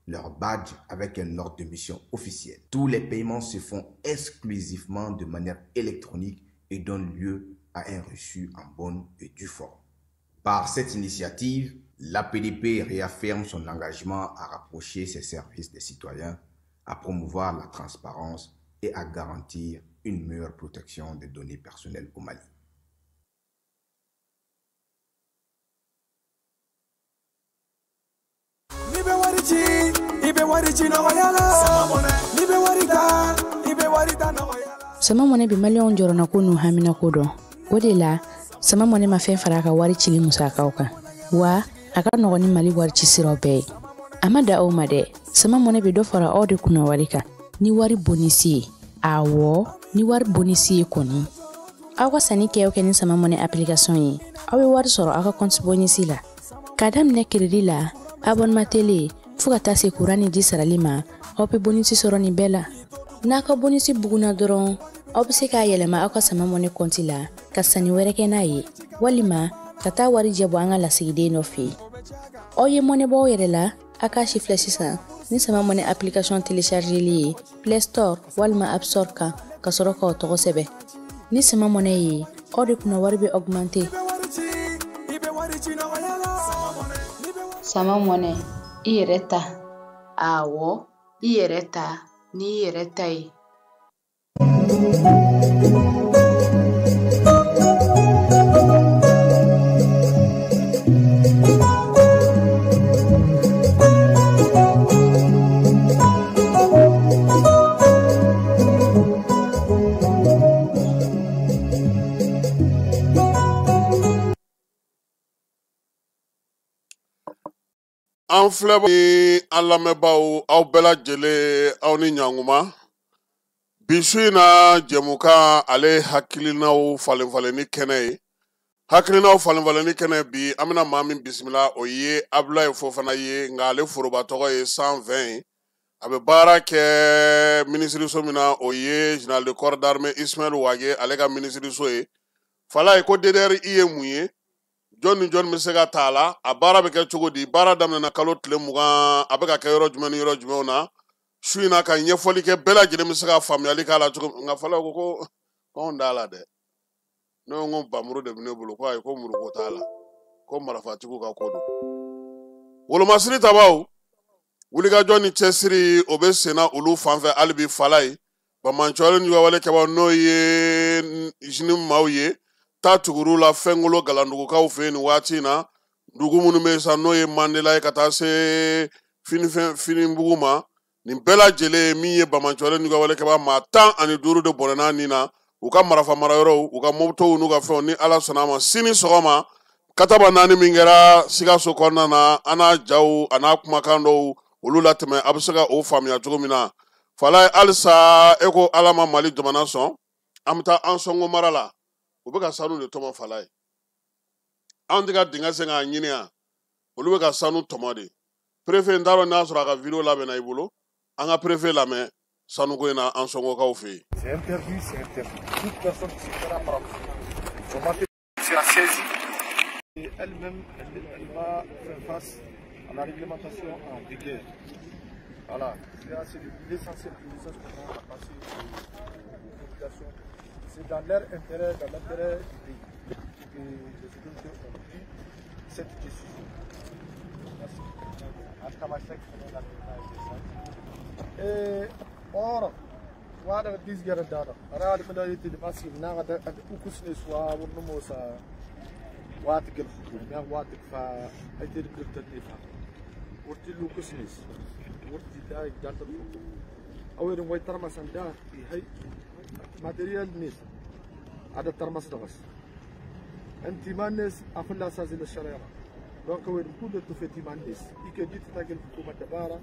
leur badge avec un ordre de mission officiel. Tous les paiements se font exclusivement de manière électronique et donnent lieu à un reçu en bonne et due forme. Par cette initiative, l'APDP réaffirme son engagement à rapprocher ses services des citoyens, à promouvoir la transparence et à garantir une meilleure protection des données personnelles au Mali. Sama Money bɛ maliyɛnw jɔrɔnako n'u haminako dɔn. O de la, Sama Money ma fɛn fara a ka wari cili musakaw kan. Wa a ka nɔgɔn ni Mali wari ci siraw bɛɛ ye. A ma da aw ma dɛ. Sama Money bɛ dɔ fara aw de kunna wari kan ni wari bonisi ye. Awɔ, ni wari bonisi ye kɔni. Aw ka sanni kɛ o kɛ ni Sama Money application ye, aw bɛ wari sɔrɔ aw ka compte bonisi la. K'a daminɛ crédit la, abonnement télé, fo ka taa se courant ni ji sarali ma, aw bɛ bonisi sɔrɔ nin bɛɛ la. N'a ka bonisi bugunna dɔrɔn, aw bɛ se k'a yɛlɛma aw ka Sama Money compte la ka sanni wɛrɛ kɛ n'a ye, walima ka taa wari jɛ bɔ an ka lasigiden dɔ fɛ yen. Aw ye mɔnɛ bɔ aw yɛrɛ la, a k'a si filɛ sisan ni Sama Money application téléchargeli ye Play Store walima App Store kan ka sɔrɔ k'aw tɔgɔ sɛbɛn. Ni Sama Money ye, aw de kunna wari bɛ augmenter. Sama Money, i yɛrɛ ta. Awɔ, i yɛrɛ ta n'i yɛrɛ ta ye. An filɛ ni an lamɛnbaaw aw bɛɛ lajɛlen aw ni ɲankuma. Bi su in na jɛmukan ale hakilinaw falen falenni kɛnɛ ye. Hakilinaw falen falenni kɛnɛ bi an bɛna maa min bisimila o ye Abulaye Fofana ye, nka ale foroba tɔgɔ ye 120 ye. A bɛ baara kɛ minisiriso min na o ye général de corps d'armée Ismaël Wagué ale ka minisiriso ye. Falaye ko DDRI ye mun ye? Jɔn ni jɔn bɛ se ka ta a la? A baara bɛ kɛ cogo di? Baara daminɛna kalo tile 20, a bɛ ka kɛ yɔrɔ jumɛn ni yɔrɔ jumɛnw na? Su in na ka ɲɛfɔli kɛ bɛɛ lajɛlen bɛ se ka faamuyali k'a la cogo min. Nka Falaye ko anw t'a la dɛ. Ne ko n ko bamuru de bɛ ne bolo, ko ayi ko muruko t'a la, ko marafatigiw ka ko don. Wolomasiri tabaw, wulikajɔ ni cɛsiri o bɛ senna olu fan fɛ hali bi Falaye. Bamancɔli ni wale kɛbaw n'o ye JNIM maaw ye, taa tugur'u la Fɛnkolo Galandugukaw fɛ yen nin waati in na. Dugu minnu bɛ yen sa n'o ye Mandela ye ka taa se Finibugu ma, nin bɛɛ lajɛlen min ye bamancɔli ni wale kɛbaw maa 15 de bɔnɛna nin na. U ka marafa marayɔrɔw, u ka motow n'u ka fɛnw, ni Ala sɔnna a ma sini sɔgɔma kataba 4 min kɛra Sikaso kɔnɔna na, an n'a jaw a n'a kumakan dɔw olu latɛmɛ, a bɛ se ka o faamuya cogo min na. Falaye halisa e ko Ala ma Mali jamana sɔn, an bɛ taa an sɔngo mara la. U bɛ ka sanu de tɔmɔ Falaye. Anw tɛ ka dingɛ sen k'a ɲini yan, olu bɛ ka sanu tɔmɔ de. Préfet n t'a dɔn n'a sɔrɔ a ka vidéo labɛnna i bolo, an ka préfet lamɛn sanuko in na an sɔngokaw fɛ yen. C'est interdit, c'est interdit. Toute personne qui se fera prendre son matériel sera saisie et elle-même, elle va faire face à la réglementation en vigueur. Voilà, c'est l'essentiel du message qu'on a passé aux populations. C'est dans leur intérêt, dans l'intérêt du pays que les autorités ont pris cette décision. Merci. Et or, wada disgara dada. Ara de meda yiti masi na ga ukusne swa wurno sa wat gel ya wat fa aytir kripta fa. Wurti lukusnes. Wurti da data awer way tarmasan da hay material nis. Ada tarmas dagas. Anti manes afla sazil sharia. Donc وين كل تفتي مهندس يكدي تتاكل الحكومة دبارة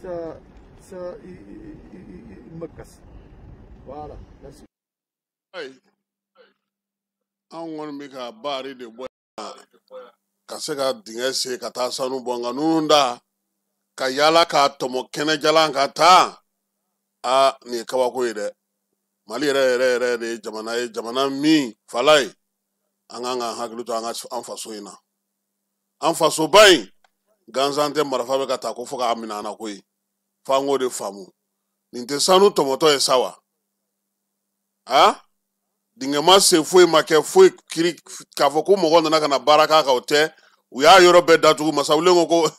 sa sa مكس voilà merci. Anw kɔni bɛ ka baari de bɔ ka se ka dingɛ sen ka taa sanu bɔ, nka ninnu da ka yaala k'a tɔmɔ kɛnɛjalan ka taa, aa nin ye kabako ye dɛ. Mali yɛrɛ yɛrɛ yɛrɛ de ye jamana ye, jamana min Falaye an kan k'an hakili to an ka an faso in na. An fasoba in Gansan tɛ marifa bɛ ka ta ko fo k'a minɛ an na koyi. F'an k'o de faamu. Nin tɛ sanu tɔmɔtɔ ye sa wa? A dingɛ ma sen foyi ma kɛ foyi kiri k'a fɔ ko mɔgɔ nana ka na baara k'a kan, o tɛ. U y'a yɔrɔ bɛɛ datugu. Masawulen ko ko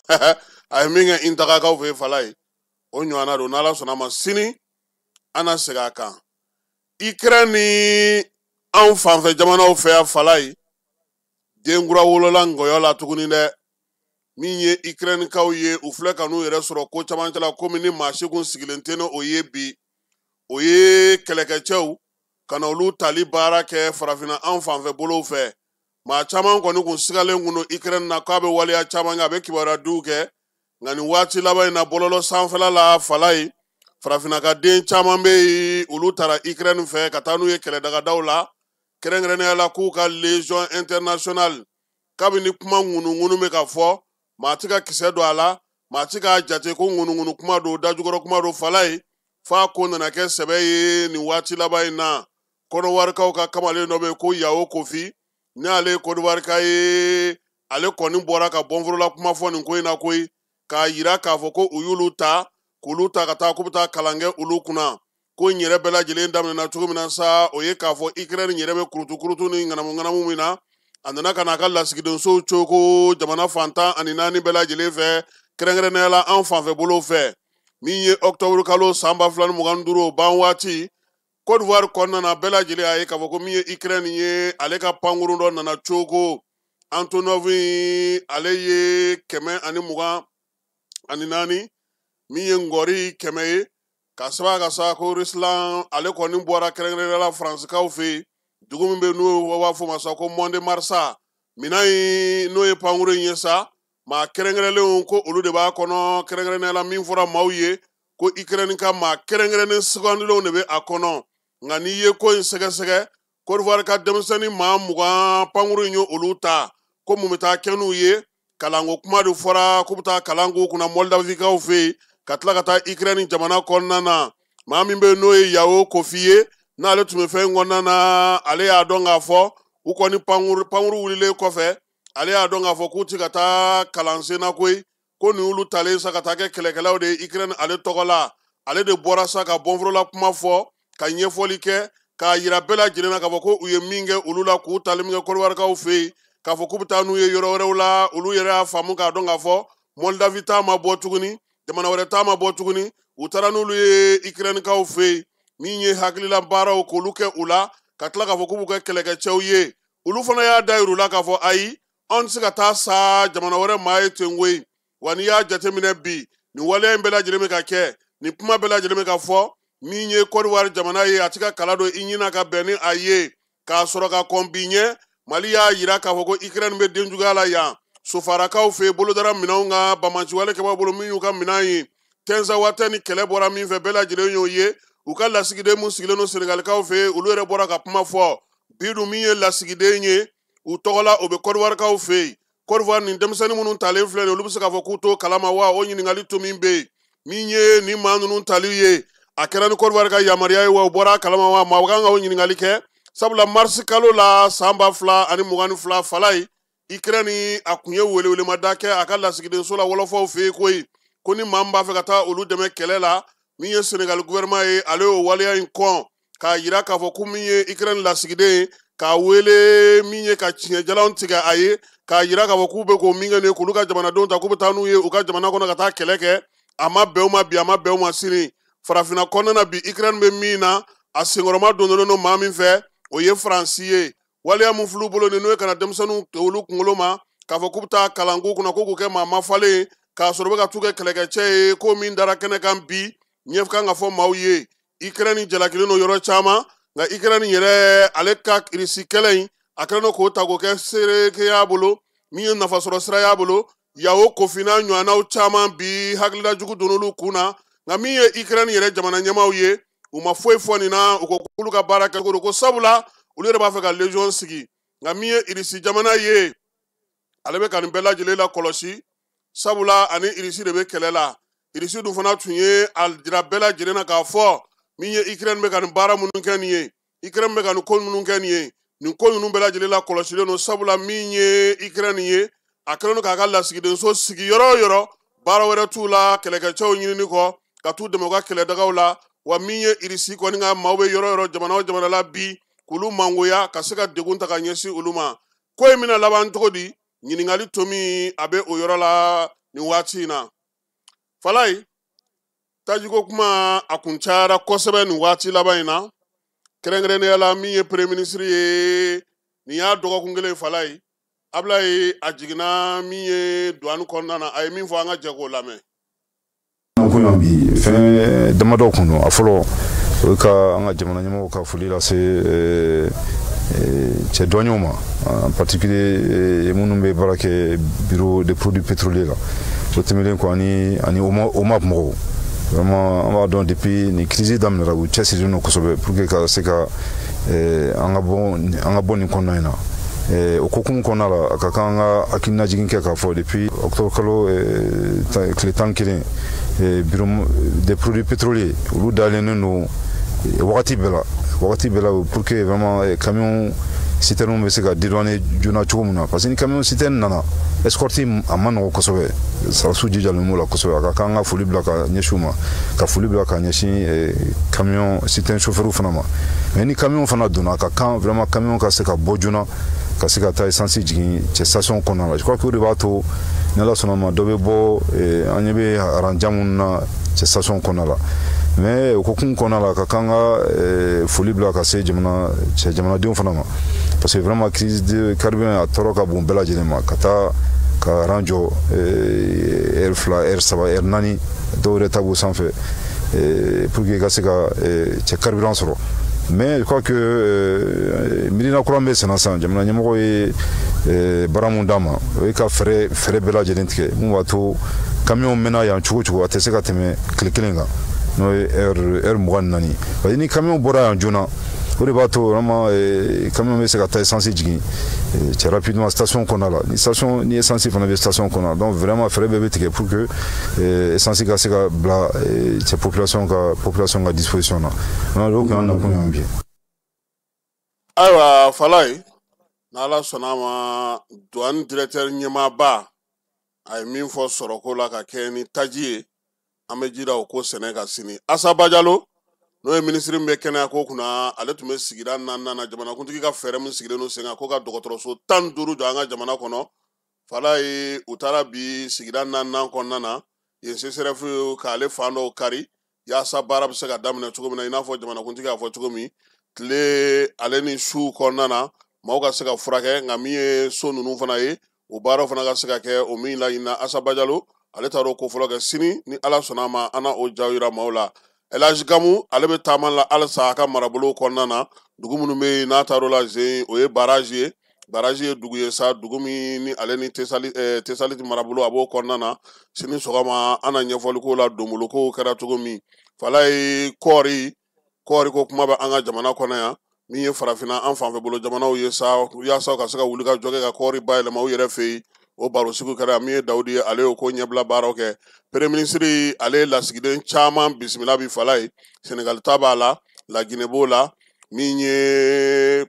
a ye min kɛ Intagakaw fɛ yen fala ye, o ɲɔgɔnna don. N'Ala sɔnna a ma, sini an na segin a kan. Ukraine ni anw fanfɛ jamanaw fɛ yan fala ye, den kura wolola ngɔyɔ la tuguni dɛ. Min ye Ukrainekaw ye, u filɛ ka n'u yɛrɛ sɔrɔ ko camancɛ la, komi ni maa si kun sigilen tɛ n'o ye bi. O ye kɛlɛkɛcɛw ka na olu tali baara kɛ farafinna anw fanfɛ bolow fɛ. Maa caman kɔni kun sigalen kun don Ukraine na k'a bɛ waleya caman kɛ, a bɛ kibaruya diw kɛ. Nka nin waati laban in na, bɔlɔlɔ sanfɛla la fala ye, farafinna ka den caman bɛ yen, olu taara Ukraine fɛ ka taa n'u ye kɛlɛdagadaw la, kɛrɛnkɛrɛnnenya la k'u ka Légion internationale. Kabini kuma ŋunuŋunu bɛ ka fɔ, maa ti ka kisɛ don a la, maa ti k'a jate ko ŋunuŋunu kuma don, dajukɔrɔ kuma don fala ye, f'a ko nana kɛ sɛbɛ ye nin waati laban in na. Kɔnɔwarikaw ka kamalen dɔ bɛ yen ko Yawo Kofi, n'ale ye Kɔdiwarika ye, ale kɔni bɔra ka bɔnforola kuma fɔ nin ko in na koyi, k'a yira k'a fɔ ko u y'olu ta, k'olu ta ka taa k'u bɛ taa kalan kɛ olu kunna. Ko in yɛrɛ bɛɛ lajɛlen daminɛna cogo min na sa, o ye k'a fɔ Ukraine yɛrɛ bɛ kurutu-kurutu ni ŋanamu-ŋanamu min na, a nana ka n'a ka lasigidensow coko jamana fantan ani naani bɛɛ lajɛlen fɛ, kɛrɛnkɛrɛnnenya la an fanfɛ bolow fɛ. Min ye octobre kalo san 2025 o ban waati, Côte d'Ivoire kɔnɔna na, bɛɛ lajɛlen y'a ye k'a fɔ ko min ye Ukraine ye, ale ka pankurun dɔ nana coko, Antonov, ale ye 124, min ye ngɔri 100 ye, ka sababu ka sa ko Ruslan ale kɔni bɔra kɛrɛnkɛrɛnnenya la Faransikaw fɛ yen, dugu min bɛ n'o b'a fɔ o ma sa ko Mont-de-Marsan. Minan in n'o ye pankurun in ye sa, maa kɛrɛnkɛrɛnlenw ko olu de b'a kɔnɔ, kɛrɛnkɛrɛnnenya la min fɔra maaw ye ko Ukraine ka maa kɛrɛnkɛrɛnnen sugandilenw de bɛ a kɔnɔ. Nka n'i ye ko in sɛgɛsɛgɛ, Côte d'Ivoire ka denmisɛnnin maa 20 pankurun in ye olu ta, ko mun bɛ taa kɛ n'u ye? Kalanko kuma de fɔra k'u bɛ taa kalan k'u kunna Moldavikaw fɛ yen, ka tila ka taa Ukraine jamana kɔnɔna na. Maa min bɛ yen n'o ye Yawo Kofi ye, n'ale tun bɛ fɛn kɔnɔna na, ale y'a dɔn k'a fɔ u kɔni pankuru wulilen kɔfɛ, ale y'a dɔn k'a fɔ k'u ti ka taa kalansen na koyi, ko nin y'olu talen sa ka taa kɛ kɛlɛkɛlaw de ye Ukraine ale tɔgɔ la. Ale de bɔra sa ka bɔnforola kuma fɔ, ka ɲɛfɔli kɛ, k'a yira bɛɛ lajɛlen na k'a fɔ ko u ye min kɛ olu la, k'u tali min kɛ Kɔdiwarikaw fɛ yen, k'a fɔ k'u bɛ taa n'u ye yɔrɔ wɛrɛw la. Olu yɛrɛ y'a faamu k'a dɔn k'a fɔ Moldavi ta ma bɔ tuguni, jamana wɛrɛ ta ma bɔ tuguni, u taara n'olu ye Ukrainekaw fɛ yen, min ye hakilila baaraw k'olu kɛ u la, ka tila k'a fɔ k'u b'u kɛ kɛlɛkɛcɛw ye. Olu fana y'a da yir'u la k'a fɔ ayi, anw tɛ se ka taa sa jamana wɛrɛ maa ye ten koyi. Wa n'i y'a jateminɛ bi, nin waleya in bɛɛ lajɛlen bɛ ka kɛ, nin kuma bɛɛ lajɛlen bɛ ka fɔ, min ye Côte d'Ivoire jamana ye, a ti ka kala don i ɲina ka bɛn ni a ye, k'a sɔrɔ ka kɔn bi ɲɛ. Mali y'a yira k'a fɔ ko Ukraine bɛ denjuguya la yan sofarakaw fɛ yen, bolodara minɛnw kan bamaciwale kɛbaa bolo min y'u ka minɛn ye. Tɛnzawatɛ ni kɛlɛ bɔra min fɛ, bɛɛ lajɛlen y'o ye. U ka lasigiden mun sigilen don Senegalikaw fɛ yen, olu yɛrɛ bɔra ka kuma fɔ bi dun, min ye lasigiden ye u tɔgɔ la, o bɛ Côte d'Ivoirekaw fɛ yen. Côte d'Ivoire nin denmisɛnnin minnu talen filɛ nin ye, olu bɛ se k'a fɔ k'u t'o kalama wa? O ɲininkali to min bɛ yen, min ye nin maa ninnu tali ye, a kɛra ni Côte d'Ivoire ka yamaruya ye wa? U bɔra a kalama wa? Maa kan ka o ɲininkali kɛ, sabula marisi kalo la san 2022 fala ye, Ukraine a kun ye welewelemada kɛ a ka lasigidenso la wɔlɔfɔw fɛ yen koyi, ko ni maa min b'a fɛ ka taa olu dɛmɛ kɛlɛ la, min ye Senegal gouvernement ye, ale y'o waleya in kɔn, k'a yira k'a fɔ ko min ye Ukraine lasigiden ye, k'a wele min ye ka tiɲɛjalanw tigɛ a ye, k'a yira k'a fɔ k'u bɛ k'o min kɛ nin ye, k'olu ka jamanadenw ta k'u bɛ taa n'u ye u ka jamana kɔnɔ ka taa kɛlɛ kɛ. A ma bɛn u ma bi, a ma bɛn u ma sini. Farafinna kɔnɔna na bi, Ukraine bɛ min na, a senkɔrɔma donnen don maa min fɛ, o ye Faransi ye. Waleya mun fil'u bolo nin, n'o ye ka na denmisɛnninw olu kunkolo ma k'a fɔ k'u bɛ taa kalan k'u kunna, k'u k'u kɛ maa mafalen ye, k'a sɔrɔ u bɛ ka t'u kɛ kɛlɛkɛcɛ ye, ko min dara kɛnɛ kan bi, ɲɛ kan ka fɔ maaw ye. Ukraine jalakilen don yɔrɔ caman, nka Ukraine yɛrɛ ale ka Irisi kɛlɛ in, a kɛlen don k'o ta k'o kɛ serekeya bolo, min ye nafasɔrɔ sira y'a bolo. Yawo Kofi n'a ɲɔgɔnnaw caman bi hakilila jugu donn'olu kun na. Nka min ye Ukraine yɛrɛ jamana ɲɛmaaw ye, u ma foyi fɔ nin na, u ko k'olu ka baara kɛcogo don, ko sabula olu yɛrɛ b'a fɛ ka légion sigi. Nka min ye Irisi jamana ye, ale bɛ ka nin bɛɛ lajɛlen lakɔlɔsi, sabula ani Irisi de bɛ kɛlɛ la. Irisi dun fana tun ye a jira bɛɛ lajɛlen na k'a fɔ min ye Ukraine bɛ ka nin baara minnu kɛ nin ye, Ukraine bɛ ka nin ko minnu kɛ nin ye, nin ko ninnu bɛɛ lajɛlen lakɔlɔsilen don, sabula min ye Ukraine ye, A kɛlen don k'a ka lasigidenso sigi yɔrɔ o yɔrɔ, baara wɛrɛ t'u la kɛlɛkɛcɛw ɲinini kɔ ka t'u dɛmɛ u ka kɛlɛdagaw la. Wa min ye Irisi kɔni ka maaw bɛ yɔrɔ o yɔrɔ, jamana o jamana la bi, k'olu mangoya ka se ka degun ta ka ɲɛsin olu ma. Ko in bɛna laban cogo di? Ɲininkali tomi a bɛ o yɔrɔ la nin waati in na. Falayi, tajiko kuma a kun cayara kosɛbɛ nin waati laban in na, kɛrɛnkɛrɛnnenya la min ye premier ministre ye nin y'a dɔgɔkun kelen. Falayi, Abulayi a jiginna min ye douane kɔnɔna na, a ye min fɔ, an ka jɛ k'o lamɛn. Kun yan bi, fɛn damadɔ kun don. A fɔlɔ, o ye ka an ka jamana ɲɛmɔgɔw ka foli lase cɛ dɔnniw ma, en particulier minnu bɛ baara kɛ Bureau des produits pétroliers la. O tɛmɛnen kɔ, ani OMAP mɔgɔw, vraiment an b'a dɔn, depuis ni crise daminɛra, u cɛsirilen don kosɛbɛ pour que ka se ka an ka bɔ nin kɔnɔna in na. O hokumu kɔnɔna la, a ka kan an ka hakilinajigin kɛ k'a fɔ depuis octobre kalo tile 11, Bureau des produits pétroliers olu dayɛlɛnnen don wagati bɛɛ la, wagati bɛɛ la, pour que vraiment camion citerne bɛ se ka dédouaner joona cogo min na, parce que ni camion citerne nana, escorte a ma nɔgɔ kosɛbɛ. Sarasiw jijalen b'o la kosɛbɛ. A ka kan an ka foli bila ka ɲɛsin u ma, ka foli bila ka ɲɛsin camion citerne chauffeur fana ma. Mais ni camion fana donna, a ka kan vraiment camion ka se ka bɔ joona ka se ka taa essence jigin cɛ station kɔnɔna la. Je crois que o de b'a to, ni Ala sɔnna ma, dɔ bɛ bɔ an ɲɛ bɛ rang jan minnu na cɛ station kɔnɔna la. Mais o hokumu kɔnɔna la, a ka kan ka foli bila ka se jamana cɛ jamanadenw fana ma, parce que vraiment crise de carburant a tɔɔrɔ ka bon bɛɛ lajɛlen ma. Ka taa ka rang jɔ heure 2, heure 3, heure 4, dɔw yɛrɛ ta b'o sanfɛ, pour que i ka se ka cɛ carburant sɔrɔ. Mais je crois que miirina kura min bɛ senna sisan, jamana ɲɛmɔgɔ ye baara mun d'a ma, o ye ka fɛɛrɛ bɛɛ lajɛlen tigɛ mun b'a to camion mɛnna yan cogo cogo, a tɛ se ka tɛmɛ tile kelen kan, n'o ye heure 24, parce que ni camion bɔra yan joona, o de b'a to vraiment camion bɛ se ka taa essence jigin cɛ rapidement station kɔnɔna la. Ni station, ni essence fana bɛ station kɔnɔ, donc vraiment fɛɛrɛ bɛɛ bɛ tigɛ pour que essence ka se ka bila cɛ population ka disposition na. O tun y'an nakun ye bi. Ayiwa Falayi, n'Ala sɔnna a ma, douane directeur ɲɛmaaba a ye min fɔ sɔrɔko la ka kɛ ni taji ye, an bɛ jira o ko sɛnɛ ka sini. Asa Bajalo, n'o ye minisiri min bɛ kɛnɛya ko kunna, ale tun bɛ sigida naaninan na. Jamanakuntigi ka fɛɛrɛ min sigilen don sen kan ko ka dɔgɔtɔrɔso 15 jɔ an ka jamana kɔnɔ, Falayi, u taara bi sigida naaninan kɔnɔna na yen, CSRéf k'ale fan dɔw kari yaasa baara bɛ se ka daminɛ cogo min na, i n'a fɔ jamanakuntigi y'a fɔ cogo min, tile ale ni su kɔnɔna na, maaw ka se ka furakɛ. Nka min ye so ninnu fana ye, o baaraw fana ka se ka kɛ, o min laɲinina. Asa Bajalo, ale taara o ko fɔlɔ kɛ. Sini ni Ala sɔnna a ma, an na o jaw yira maaw la. Elhaji Gamu, ale bɛ taama la halisa a ka marabolo kɔnɔna na. Dugu minnu bɛ yen n'a taar'o la zen, o ye Baraji ye. Baraji ye dugu ye sa, dugu min ni ale ni Tesaliti marabolo a b'o kɔnɔna na. Sini sɔgɔma an na ɲɛfɔli k'o la, donbolo kow kɛra cogo min. Falayi, kɔɔri ko kuma bɛ an ka jamana kɔnɔ yan, min ye farafinna an fanfɛ bolo jamanaw ye sa, yaasa ka se ka wuli ka jɔ kɛ ka kɔɔri bayɛlɛma u yɛrɛ fɛ yen. O baro sigi kɛra. Min ye Dawudi ye, ale y'o ko ɲɛbila baaraw kɛ. Premier ministre, ale ye lasigiden caman bisimila bi. Falayi, Senegali ta b'a la, Laginɛ b'o la, min ye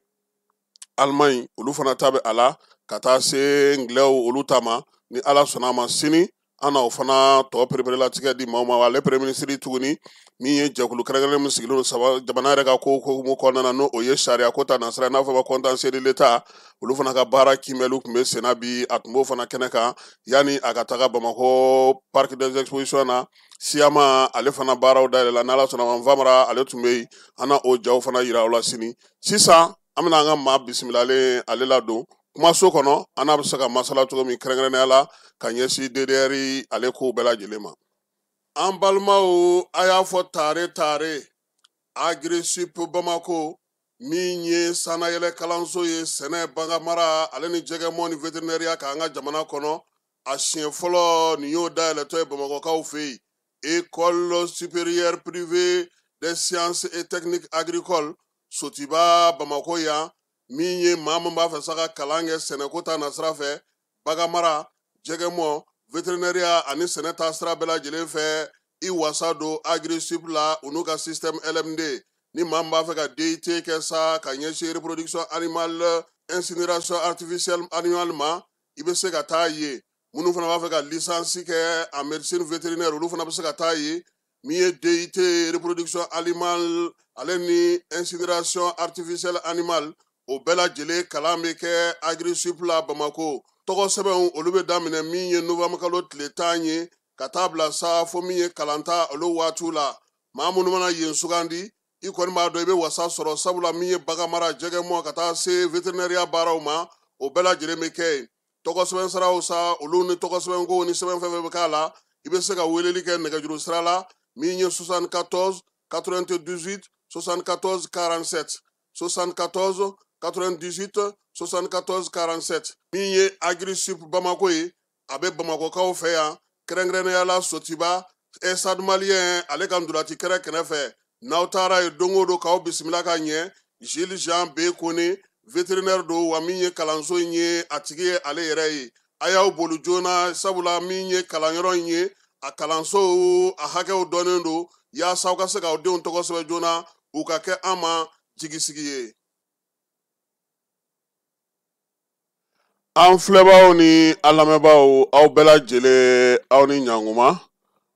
Alimaɲi, olu fana ta bɛ a la, ka taa se ngilɛw olu ta ma. Ni Ala sɔnna a ma, sini an na o fana tɔ pereperelatigɛ di maaw ma. Ale premier ministre tuguni, min ye jɛkulu kɛrɛnkɛrɛnnen min sigilen don saba jamana yɛrɛ ka ko hukumu kɔnɔna na, n'o o ye sariya ko ta nasira, n'a fɔ ma contentieux de l'État, olu fana ka baara kiimɛliw tun bɛ senna bi. A tun b'o fana kɛnɛ kan yanni a ka taga Bamakɔ Parc des expositions na. Siyama, ale fana baaraw dayɛlɛ la. N'Ala sɔnna ma, Nfamara, ale tun bɛ yen. An na o jaw fana yira aw la sini. Sisan an bɛna an ka maa bisimilalen ale ladon kumaso kɔnɔ, an n'a bɛ se ka masala cogo min, kɛrɛnkɛrɛnnenya la ka ɲɛsin DDR ale kow bɛɛ lajɛlen ma. An balimaw, a y'a fɔ tare tare, Agri-Sup Bamako, min ye sannayɛlɛ kalanso ye sɛnɛ, baganmara ale ni jɛgɛmɔ ni vétérinaire k'an ka jamana kɔnɔ, a siɲɛ fɔlɔ nin y'o dayɛlɛtɔ ye Bamakɔkaw fɛ yen. École supérieure privée des sciences et techniques agricoles Sotiba Bamako yan, min ye maa min b'a fɛ sa ka kalan kɛ sɛnɛko ta nasira fɛ, baganmara, jɛgɛmɔ, vétérinaire ani sɛnɛ ta sira bɛɛ lajɛlen fɛ, i wasa don Agri-Sup la, u n'u ka système LMD. Ni maa min b'a fɛ ka DUT kɛ sa ka ɲɛsin reproduction animale, incinération artificielle animale ma. I bɛ se ka taa yen. Minnu fana b'a fɛ ka licence kɛ en médecine vétérinaire, olu fana bɛ se ka taa yen. Min ye DUT reproduction animale ale ni incinération artificielle animale, o bɛɛ lajɛlen kalan bɛ kɛ Agrisup la Bamako. Tɔgɔ sɛbɛnw, olu bɛ daminɛ min ye novembre kalo tile 10 ye ka taa bila sa fo min ye kalanta olu waatiw la. Maa minnu mana yen sugandi, i kɔni b'a dɔn i bɛ wasa sɔrɔ, sabula min ye baganmara, jɛgɛmɔ, ka taa se vétérinaire baaraw ma, o bɛɛ lajɛlen bɛ kɛ yen. Tɔgɔ sɛbɛn siraw sa, olu ni tɔgɔ sɛbɛnko ni sɛbɛn fɛn fɛn bɛ k'a la, i bɛ se ka weleli kɛ nɛgɛjuru sira la min ye 74 98 74 47, 74 98 74 47. Min ye Agrisup Bamako ye, a bɛ Bamakɔkaw fɛ yan, kɛrɛnkɛrɛnnenya la Sotiba Stade Malien ale ka ntolaci kɛrɛ kɛrɛfɛ. N'aw taara yen don o don, k'aw bisimila ka ɲɛ. Gilles Jean B Kone, vétérinaire don, wa min ye kalanso in ye, a tigi ye ale yɛrɛ ye. A y'aw boli joona, sabula min ye kalanyɔrɔ in ye, a kalanso a hakɛw dɔnnen don, yaasa aw ka se k'aw denw tɔgɔ sɛbɛn joona, u ka kɛ an ma jigisigi ye. An filɛbaaw ni an lamɛnbaaw, aw bɛɛ lajɛlen, aw ni ɲankuma,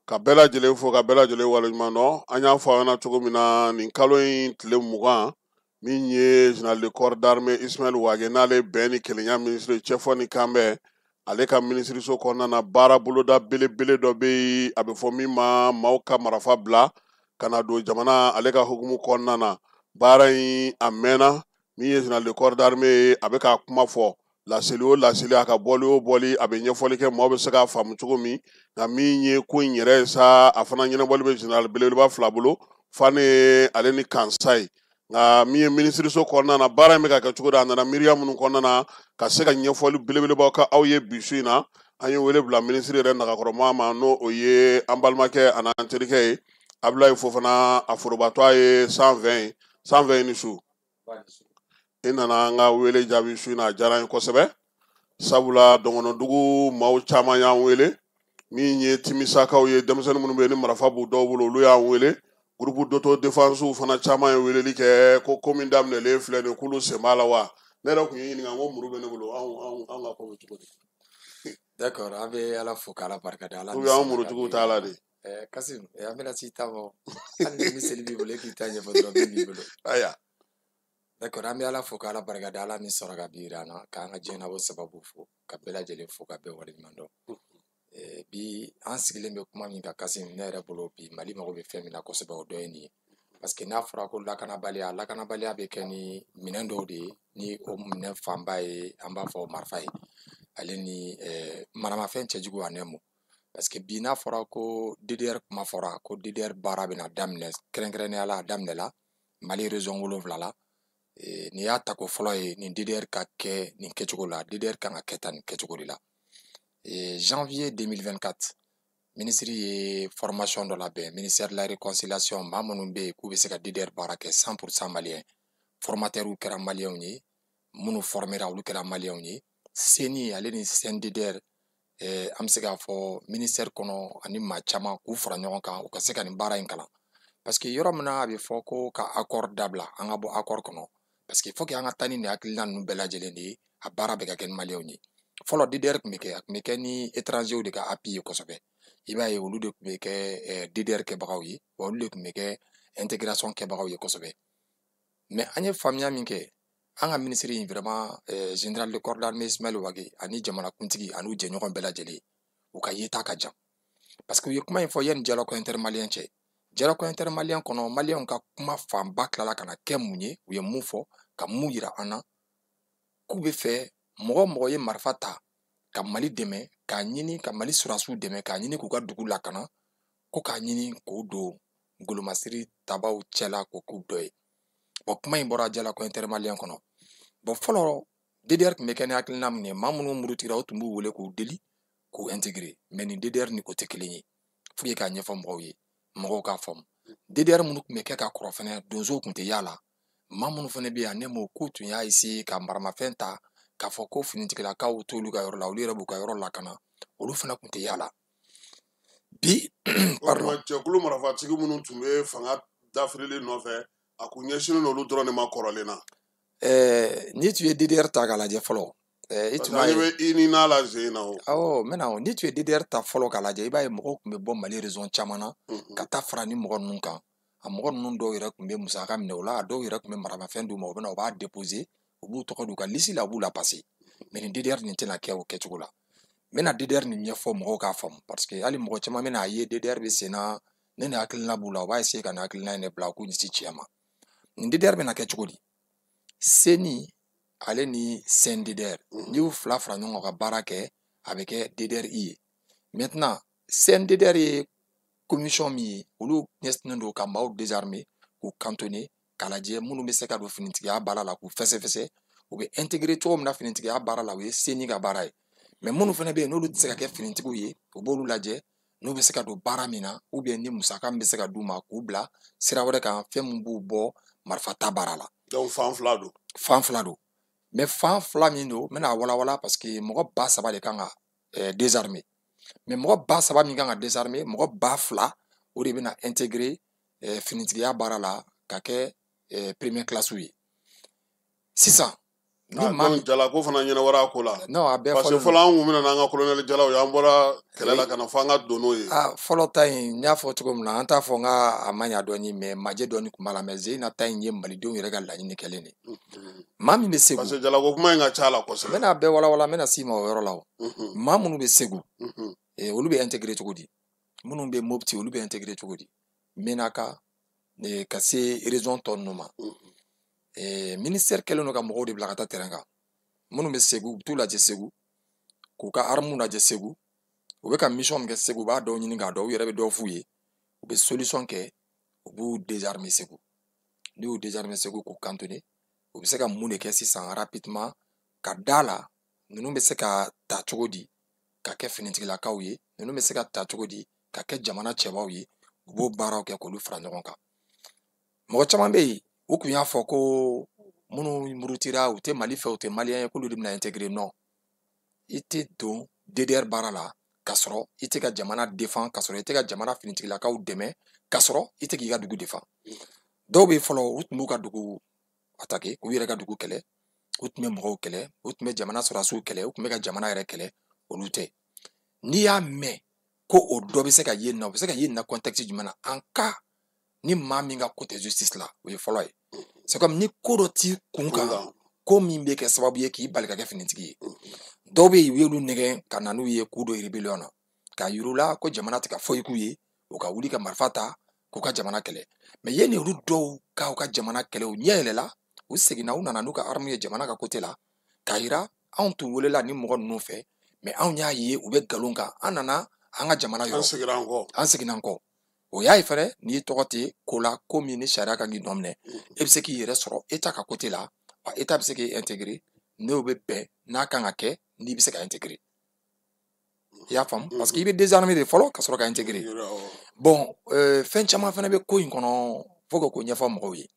ka bɛɛ lajɛlen fo, ka bɛɛ lajɛlen waleɲuman dɔn. An y'a fɔ aw ɲɛna cogo min na, nin kalo in tile 20, min ye général de corps d'armée Ismaël Wagué, n'ale bɛn ni kelenya minisiri, cɛfɔ ni kanbɛn, ale ka minisiriso kɔnɔna na, baara boloda belebele dɔ bɛ yen, a bɛ fɔ min ma maaw ka marafa bila ka na don jamana ale ka hukumu kɔnɔna na. Baara in a mɛnna. Min ye général de corps d'armée ye, a bɛ k'a kuma fɔ laseli o laseli, a ka bɔli o bɔli, a bɛ ɲɛfɔli kɛ maaw bɛ se k'a faamu cogo min. Nka min ye ko in yɛrɛ ye sa, a fana ɲɛnabɔli bɛ général belebeleba fila bolo, Fane ale ni Kansa ye. Nka min ye minisiriso kɔnɔna na, baara in bɛ ka kɛ cogo di, a nana miiriya minnu kɔnɔna na, ka se ka ɲɛfɔli belebelebaw kɛ aw ye bi su in na, an ye wele bila minisiri yɛrɛ nagakɔrɔma ma, n'o o ye an balimakɛ ani an terikɛ ye, Abulayi Fofana, a forobatɔ ye 120 ye. 120 ni su, i nana an ka wele jaabi su in na, a diyara an ye kosɛbɛ, sabula dɔngɔnɔdugu maaw caman y'an wele. Min ye timisakaw ye, denmisɛnnin minnu bɛ yen ni marifa b'u dɔw bolo, olu y'an wele. Groupe d'autodéfense fana caman ye weleli kɛ ko ko min daminɛlen filɛ nin ye, k'olu sen b'a la wa. Ne yɛrɛ tun ye ɲininka n ko muru bɛ ne bolo, anw ka ko bɛ cogo di? D'accord, an bɛ Ala fo k'Ala barika da. Ala Ou bien anw murutigiw t'a la de? Kasim, an bɛna s'i ta ma. Hali ni miseli b'i bolo, e k'i ta ɲɛfɔ dɔrɔn, min b'i bolo. Ayiwa. D'accord, an bɛ Ala fo k'Ala barika da, Ala min sɔrɔ ka bi yira an na, k'an ka diɲɛnabɔ sababu fo, ka bɛɛ lajɛlen fo, ka bɛɛ waleɲuman dɔn. Bi an sigilen bɛ kuma min kan, Kasim, ne yɛrɛ bolo bi Mali mago bɛ fɛn min na kosɛbɛ, o dɔ ye nin ye. Parce que n'a fɔra ko lakanabaliya, lakanabaliya bɛ kɛ ni minɛn dɔw de ye, ni o minɛn fanba ye, an b'a fɔ marifa ye, ale ni manamafɛn cɛjugu en un mot. Parce que bi n'a fɔra ko DDR kuma fɔra, ko DDR baara bɛna daminɛ, kɛrɛnkɛrɛnnenya la a daminɛla Mali région 7 la. Nin y'a tako fɔlɔ ye nin DDR ka kɛ nin kɛcogo la. DDR kan ka kɛ tan nin kɛcogo de la. Janvier 2024, ministre ye formation dɔ labɛn, ministère de la réconciliation, maa minnu bɛ yen k'u bɛ se ka DDR baara kɛ 100% malien. Formateurs kɛra maliyɛnw ye, minnu formera olu kɛra maliyɛnw ye. CENI ale ni CNDDR, an bɛ se k'a fɔ ministère kɔnɔ ani maa caman k'u fara ɲɔgɔn kan u ka se ka nin baara in kalan. Parce que yɔrɔ min na a bɛ fɔ ko ka accord dabila, an ka bɔ accord kɔnɔ. Parce que il faut que an ka taa ni nin hakilina ninnu bɛɛ lajɛlen de ye, a baara bɛ ka kɛ ni maliyɛnw ye. Fɔlɔ DDR tun bɛ kɛ, a tun bɛ kɛ ni étrangers de ka appui ye kosɛbɛ. I b'a ye olu de tun bɛ kɛ DDR kɛbagaw ye, wa olu de tun bɛ kɛ intégration kɛbagaw ye kosɛbɛ. Mais an ye faamuya min kɛ, an ka ministre in vraiment, général de corps d'armée Ismaël Wagué ani jamanakuntigi ani u jɛɲɔgɔn bɛɛ lajɛlen, u ka yeta ka jan. Parce que u ye kuma in fɔ yanni dialogue intermalien cɛ. Dialogue intermalien kɔnɔ, maliyɛnw ka kuma fanba tilala ka na kɛ mun ye, u ye mun fɔ, ka mun yira an na, k'u bɛ fɛ mɔgɔ o mɔgɔ ye marifa ta ka Mali dɛmɛ, k'a ɲini ka Mali sɔrɔdasiw dɛmɛ, k'a ɲini k'u ka dugu lakana, ko k'a ɲini k'o don golomasiri tabaw cɛla k'o k'u dɔ ye. Bon, kuma in bɔra dialogue intermalien kɔnɔ. Bon, fɔlɔ DDR tun bɛ kɛ ni hakilina min ye, maa minnu murutira, o tun b'u wele k'u deli k'u intégrer. Mais nin DDR ni o tɛ kelen ye. Fo k'a ɲɛfɔ mɔgɔw ye, mɔgɔw k'a faamu. DDR minnu tun bɛ kɛ ka kɔrɔ fɛnɛ, donsow tun tɛ y'a la. Maa minnu fɛnɛ bɛ yan, ne m'o k'u tun y'a essayer ka maramafɛn ta k'a fɔ ko finitigilakaw t'olu ka yɔrɔ la, olu yɛrɛ b'u ka yɔrɔ lakana, olu fana tun tɛ y'a la. Bi, pardon, jɛkulu marifatigi minnu tun bɛ fanga dafirili nɔfɛ, a kun ɲɛsinnen don olu dɔrɔn de ma kɔrɔlen na. N'i tun ye DDR ta k'a lajɛ fɔlɔ, I Parce tun que b'a an ye ɲɛ bɛ i ni n'a la zen na o. Awɔ, n bɛna o. N'i tun ye DDR ta fɔlɔ k'a lajɛ, i b'a ye mɔgɔw tun bɛ bɔ Mali région caman na ka taa fara ni mɔgɔ ninnu kan. A mɔgɔ ninnu dɔw yɛrɛ tun bɛ musaka minɛ o la, a dɔw yɛrɛ tun bɛ maramafɛn d'u ma, u bɛ na u b'a déposer, u b'u tɔgɔ d'u ka liste la, u b'u la passer. Mais nin DDR nin tɛna kɛ o kɛcogo la. N bɛna DDR nin ɲɛfɔ mɔgɔw k'a faamu, parce que hali mɔgɔ caman bɛna a ye DDR bɛ sen na, ne ni hakilina b'u la, u b'a essayer ka nin hakilina in de bila k'u ɲɛsin tiɲɛ ma. Nin DDR bɛna kɛ cogo di? CENI ale ni CNDDR, n'i y'u fila fara ɲɔgɔn kan ka baara kɛ, a bɛ kɛ DDRI ye. Maintenant, CNDDR ye commission min ye, olu ɲɛsinnen don ka maaw désarmer, k'u cantonner, k'a lajɛ minnu bɛ se ka don finitigiya baara la, k'u fɛsɛfɛsɛ, u bɛ intégrer cogo min na finitigiya baara la, o ye CENI ka baara ye. Mais minnu fana bɛ yen n'olu tɛ se ka kɛ finitigiw ye, u b'olu lajɛ n'u bɛ se ka don baara min na, ou bien ni musaka min bɛ se ka d'u ma k'u bila sira wɛrɛ kan, fɛn min b'u bɔ marifata baara la. Donc fan fila don. Fan fila don. Mais fan fila min don, n bɛna walawala, parce que mɔgɔ 3000 de kan ka désarmer. Mais mɔgɔ 3000 min kan ka désarmer, mɔgɔ 2000 o de bɛna intégrer finitigiya baara la ka kɛ première classe ye. Sisan ni maa Donc jalako fana ɲɛnabɔra a ko la. Non, a bɛɛ Parce que fɔlen don. fɔlɔ an kun bɛna n'an ka colonel jalaw ye, an bɔra kɛlɛ la ka na fɔ an ka don n'o ye. Ah, fɔlɔ ta in, n y'a fɔ cogo min na, an t'a fɔ n ka a ma ɲa dɔɔni, mais majɛ dɔɔni tun b'a la. Mais Zeyina ta in ye malidenw yɛrɛ ka laɲini kɛlen de. Maa min bɛ Segu, Parce que jalako kuma in ka ca la n kosɛbɛ. bɛna bɛɛ walawala, n bɛna s'i ma o yɔrɔ la o. Maa minnu bɛ Segu, olu bɛ intégrer cogo di? Minnu bɛ Mopti, olu bɛ intégrer cogo di? Menaka, ka se région tɔ ninnu ma. Ministère kɛlen don ka mɔgɔw de bila ka taa terrain kan. Minnu bɛ Segu, u bɛ t'u lajɛ Segu, k'u ka armes lajɛ Segu. U bɛ ka mission min kɛ Segu, u b'a dɔw ɲini k'a dɔn, u yɛrɛ bɛ dɔw f'u ye. U bɛ solution kɛ, u b'u désarmer Segu. N'u y'u désarmer Segu k'u cantonner, u bɛ se ka mun de kɛ sisan rapidement ka da la? Ninnu bɛ se ka ta cogo di ka kɛ finitigilakaw ye? Ninnu bɛ se ka ta cogo di ka kɛ jamana cɛbaw ye? U b'o baaraw kɛ k'olu fara ɲɔgɔn kan. Mɔgɔ caman bɛ yen, u tun y'a fɔ ko minnu murutira, u tɛ Mali fɛ, u tɛ maliyɛn ye, k'olu de bɛna intégrer. Non, i tɛ don DDR baara la k'a sɔrɔ i tɛ ka jamana défend, k'a sɔrɔ i tɛ ka jamana finitigilakaw dɛmɛ, k'a sɔrɔ i tɛ k'i ka dugu défend. Dɔw bɛ yen fɔlɔ, u tun b'u ka dugu attaquer, k'u yɛrɛ ka dugu kɛlɛ, u tun bɛ mɔgɔw kɛlɛ, u tun bɛ jamana sɔrɔdasiw kɛlɛ, u tun bɛ ka jamana yɛrɛ kɛlɛ, olu tɛ. N'i y'a mɛn ko o dɔ bɛ se ka ye nin na, o bɛ se ka ye nin na contexte jumɛn na? En cas ni maa min ka ko tɛ justice la, o ye fɔlɔ ye. C'est comme ni ko dɔ t'i kun kan, ko min bɛ kɛ sababu ye k'i bali ka kɛ finitigi ye. Dɔw bɛ yen, u y'olu nɛgɛn ka na n'u ye k'u don rébellion na, k'a yir'u la ko jamana tɛ ka foyi k'u ye, u ka wuli ka marifa ta k'u ka jamana kɛlɛ. Mais yanni olu dɔw ka u ka jamana kɛlɛ, u ɲɛ yɛlɛla, u seginna, u nana n'u ka arme ye jamana ka côté la, k'a yira anw tun welela ni mɔgɔ ninnu fɛ, mais anw y'a ye u bɛ nkalon kan, an nana an ka jamana An yɔrɔ. seginna an kɔ. An seginna an kɔ. O y'a ye fɛnɛ, n'i tɔgɔ tɛ ko la, ko min ni sariya kan k'i nɔ minɛ, e bɛ se k'i yɛrɛ sɔrɔ État ka côté la, wa État bɛ se k'i intégrer n'o bɛ bɛn n'a kan ka kɛ, n'i bɛ se ka intégrer. I y'a faamu? Parce que i bɛ désarmer de fɔlɔ ka sɔrɔ ka intégrer. Bon, fɛn caman fɛnɛ bɛ ko in kɔnɔ, fo ka ko ɲɛfɔ mɔgɔw ye.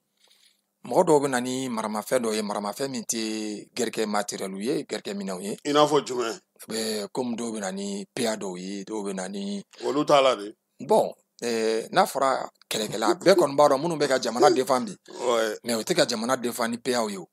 Mɔgɔ dɔw bɛ na ni maramafɛn dɔw ye, maramafɛn min tɛ guerre matériel ye, guerre minɛnw ye. I n'a fɔ jumɛn? Komi dɔw bɛ na ni PA dɔw ye, dɔw bɛ na ni Olu t'a la de. Bon, n'a fɔra kɛlɛkɛla bɛɛ kɔni b'a dɔn minnu bɛ ka jamana défend bi, mais o tɛ ka jamana défend ni PA ye o.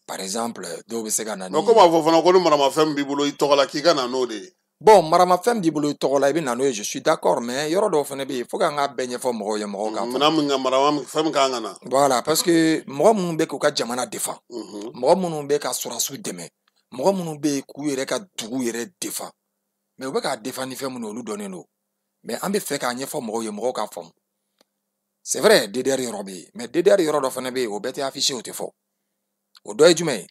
Par exemple, dɔw bɛ se ka na ni Mais komi a fɔ fana ko ni maramafɛn min b'i bolo i tɔgɔ la, k'i ka na n'o de ye. Bon, maramafɛn b'i bolo i tɔgɔ la, i bɛ na n'o ye, je suis d'accord, mais yɔrɔ dɔw fana bɛ yen, fo k'an ka bɛɛ ɲɛfɔ mɔgɔw ye, mɔgɔw k'a fɔ. Minɛn min ka maramafɛn min kan ka na. Voilà, parce que mɔgɔ minnu bɛ k'u ka jamana défend, mɔgɔ minnu bɛ ka sɔrɔdasiw dɛmɛ, mɔgɔ minnu bɛ yen k'u yɛrɛ ka dugu yɛrɛ défend, mais u bɛ k'a défend ni fɛn minnu ye, olu dɔnnen don. Mais an bɛ fɛ k'a ɲɛfɔ mɔgɔw ye, mɔgɔw k'a faamu. C'est vrai, DDR yɔrɔ bɛ yen, mais DDR yɔrɔ dɔ fana bɛ yen, o bɛɛ tɛ affiché, o tɛ fɔ. O dɔ ye jumɛn ye?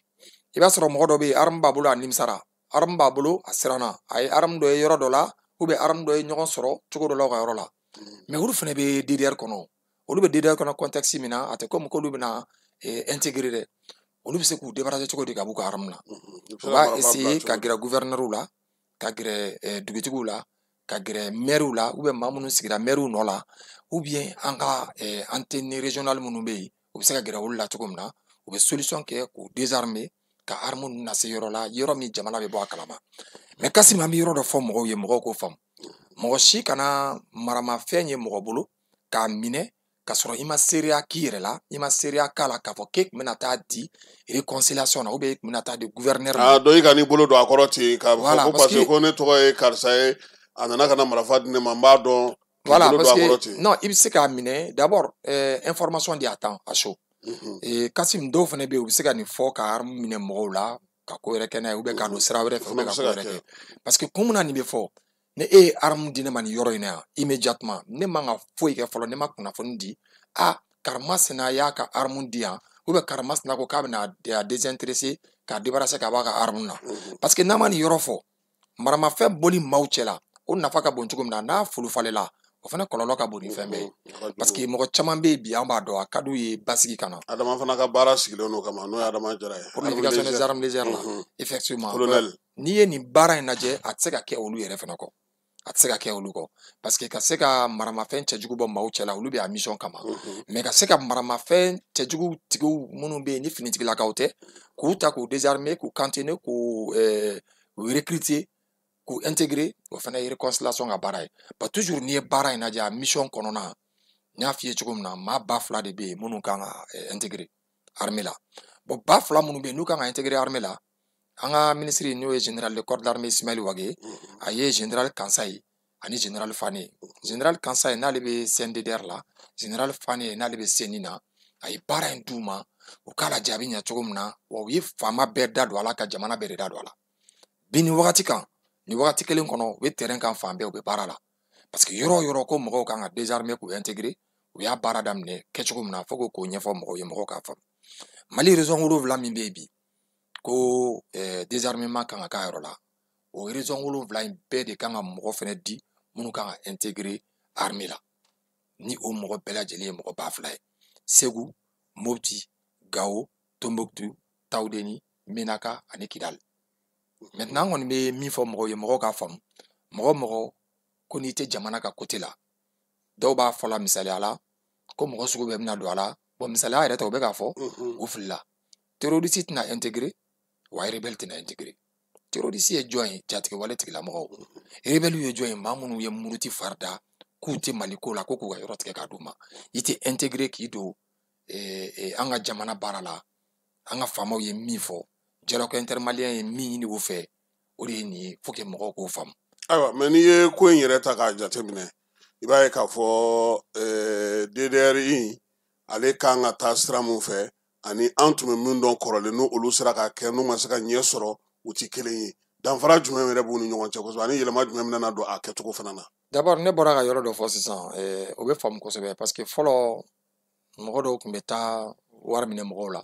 I b'a sɔrɔ mɔgɔ dɔ bɛ yen, arme b'a bolo, a nimisara, arme b'a bolo, a siranna, a ye arme dɔ ye yɔrɔ dɔ la, ou bien arme dɔ ye ɲɔgɔn sɔrɔ cogo dɔ la u ka yɔrɔ la. Mais olu fana bɛ DDR kɔnɔ. Olu bɛ DDR kɔnɔ contexte min na, a tɛ komi k'olu bɛna intégrer dɛ. Olu bɛ se k'u débarrasser cogo di ka b'u ka arme na? U b'a essayer ka gɛrɛ gouverneur la, ka gɛrɛ dugutigiw la, ka gɛrɛ maires la, ou bien maa minnu sigira maires nɔ la, ou bien an ka antenne régionale minnu bɛ yen, u bɛ se ka gɛrɛ olu la cogo min na, u bɛ solution kɛ k'u désarmer, ka arme ninnu lase yɔrɔ la, yɔrɔ min jamana bɛ bɔ a kalama. Mais Kassim, an bɛ yɔrɔ dɔ fɔ mɔgɔw ye, mɔgɔw k'o faamu. Mɔgɔ si kana maramafɛn ye mɔgɔ bolo k'a minɛ. K'a sɔrɔ i ma seereya k'i yɛrɛ la, i ma seereya k'a la k'a fɔ k'e tun bɛna taa di réconciliation na ou bien e tun bɛna taa di gouverneur ma. Ah, dɔ i kan'i bolo don a kɔrɔ ten k'a fɔ ko parce que ko ne tɔgɔ ye karisa ye, a nana ka na marifa di ne ma, n b'a dɔn. Voilà, parce que non, i bɛ se k'a minɛ d'abord information di à temps à chaud. Kasim, dɔw fana bɛ yen, u bɛ se ka nin fɔ ka arme minɛ mɔgɔw la ka ko wɛrɛ kɛ n'a ye, ou bien ka don sira wɛrɛ fɛ, ou bien ka ko wɛrɛ kɛ. Parce que kun min na nin bɛ fɔ, ni e ye arme di ne ma nin yɔrɔ in na yan, immédiatement ne man ka foyi kɛ fɔlɔ, ne ma kunnafoni di, a karimasina y'a ka arme di yan, ou bien karimasina ko k'a bɛna a désintéresser k'a débarrasser ka bɔ a ka arme na. Parce que n'a ma nin yɔrɔ fɔ, maramafɛn bɔli maaw cɛ la, o nafa ka bon cogo min na, n'a fulufalela, o fana kɔlɔlɔ ka bon ni fɛn bɛɛ ye. Parce que mɔgɔ caman bɛ yen bi, an b'a dɔn a ka d'u ye basigi ka na. Adama fana ka baara sigilen don kama, n'o ye Adama Jara ye. Pour l'éducation des armes légères la, effectivement. Colonel. N'i ye nin baara in lajɛ, a tɛ se ka kɛ olu yɛrɛ fana kɔ. A tɛ se ka kɛ olu kɔ. Parce que ka se ka maramafɛn cɛjugu bɔ maaw cɛ la, olu bɛ a mission kama. Mais ka se ka maramafɛn cɛjugu tigiw minnu bɛ yen ni finitigilakaw tɛ, k'u ta k'u désarmer, k'u cantonner, k'u recruter, k'u intégrer, o fana ye réconciliation ka baara ye. Ba toujours n'i ye baara in lajɛ, a mission kɔnɔna, n y'a f'i ye cogo min na, maa 2000 de bɛ yen minnu kan ka intégrer armée la. Bon, 2000 minnu bɛ yen n'u kan ka intégrer armée la, an ka ministre n'o ye général de corps d'armée Ismaël Wagué, a ye général Kansayi ani général Fane. Général Kansayi n'ale bɛ CNDDR la, général Fane n'ale bɛ CENI na, a ye baara in d'u ma, u k'a lajɛ a bɛ ɲɛ cogo min na, wa u ye faama bɛɛ da don a la, ka jamana bɛɛ de da don a la. Bi nin wagati kan, nin wagati kelen kɔnɔ, u bɛ terrain kan fan bɛɛ, u bɛ baara la. Parce que yɔrɔ o yɔrɔ ko mɔgɔw kan ka désarmer k'u intégrer, u y'a baara daminɛ kɛcogo min na, fo k'o ɲɛfɔ mɔgɔw ye, mɔgɔw k'a faamu. Mali région 7 min bɛ yen bi, ko désarmement kan ka k'a yɔrɔ la, o région 7 in bɛɛ de kan ka mɔgɔ fɛnɛ di minnu kan ka intégrer armée la. Ni o mɔgɔ bɛɛ lajɛlen ye mɔgɔ 2000 ye. Segu, Mopti, Gao, Tombouctou, Taoudeni, Menaka ani Kidal. Maintenant, an kɔni bɛ min fɔ mɔgɔw ye, mɔgɔw k'a faamu, mɔgɔ mɔgɔ ko n'i tɛ jamana ka côté la, dɔw b'a fɔ la misaliya la ko mɔgɔ sugu bɛɛ bɛna don a la. Bon, misaliya yɛrɛ tɛ, u bɛ k'a fɔ u filila. Terroriste tɛna intégrer, wa rebelle tɛna intégrer. Terroriste ye jɔn ye? Jatigɛwale tigilamɔgɔw. Rebelle ye jɔn ye? Maa minnu ye muruti fari da k'u tɛ Mali ko la, ko k'u ka yɔrɔ tigɛ k'a d'u ma. I tɛ intégrer k'i don an ka jamana baara la. An ka faamaw ye min fɔ, dialogue intermalien ye min ɲini u fɛ, o de ye nin ye, faut que mɔgɔw k'o faamu. Ayiwa, mais n'i ye ko in yɛrɛ ta k'a jateminɛ, i b'a ye k'a fɔ DDR in ale kan ka taa sira mun fɛ, ani an tun bɛ min dɔn kɔrɔlen, n'olu sera ka kɛ, n'u ma se ka ɲɛ sɔrɔ, u ti kelen ye. Danfara jumɛn yɛrɛ b'u ni ɲɔgɔn cɛ kosɛbɛ, ani yɛlɛma jumɛn bɛna don a kɛcogo fana na? D'abord, ne bɔra ka yɔrɔ dɔ fɔ sisan, o bɛ faamu kosɛbɛ, parce que fɔlɔ mɔgɔ dɔw tun bɛ taa wari minɛ mɔgɔw la.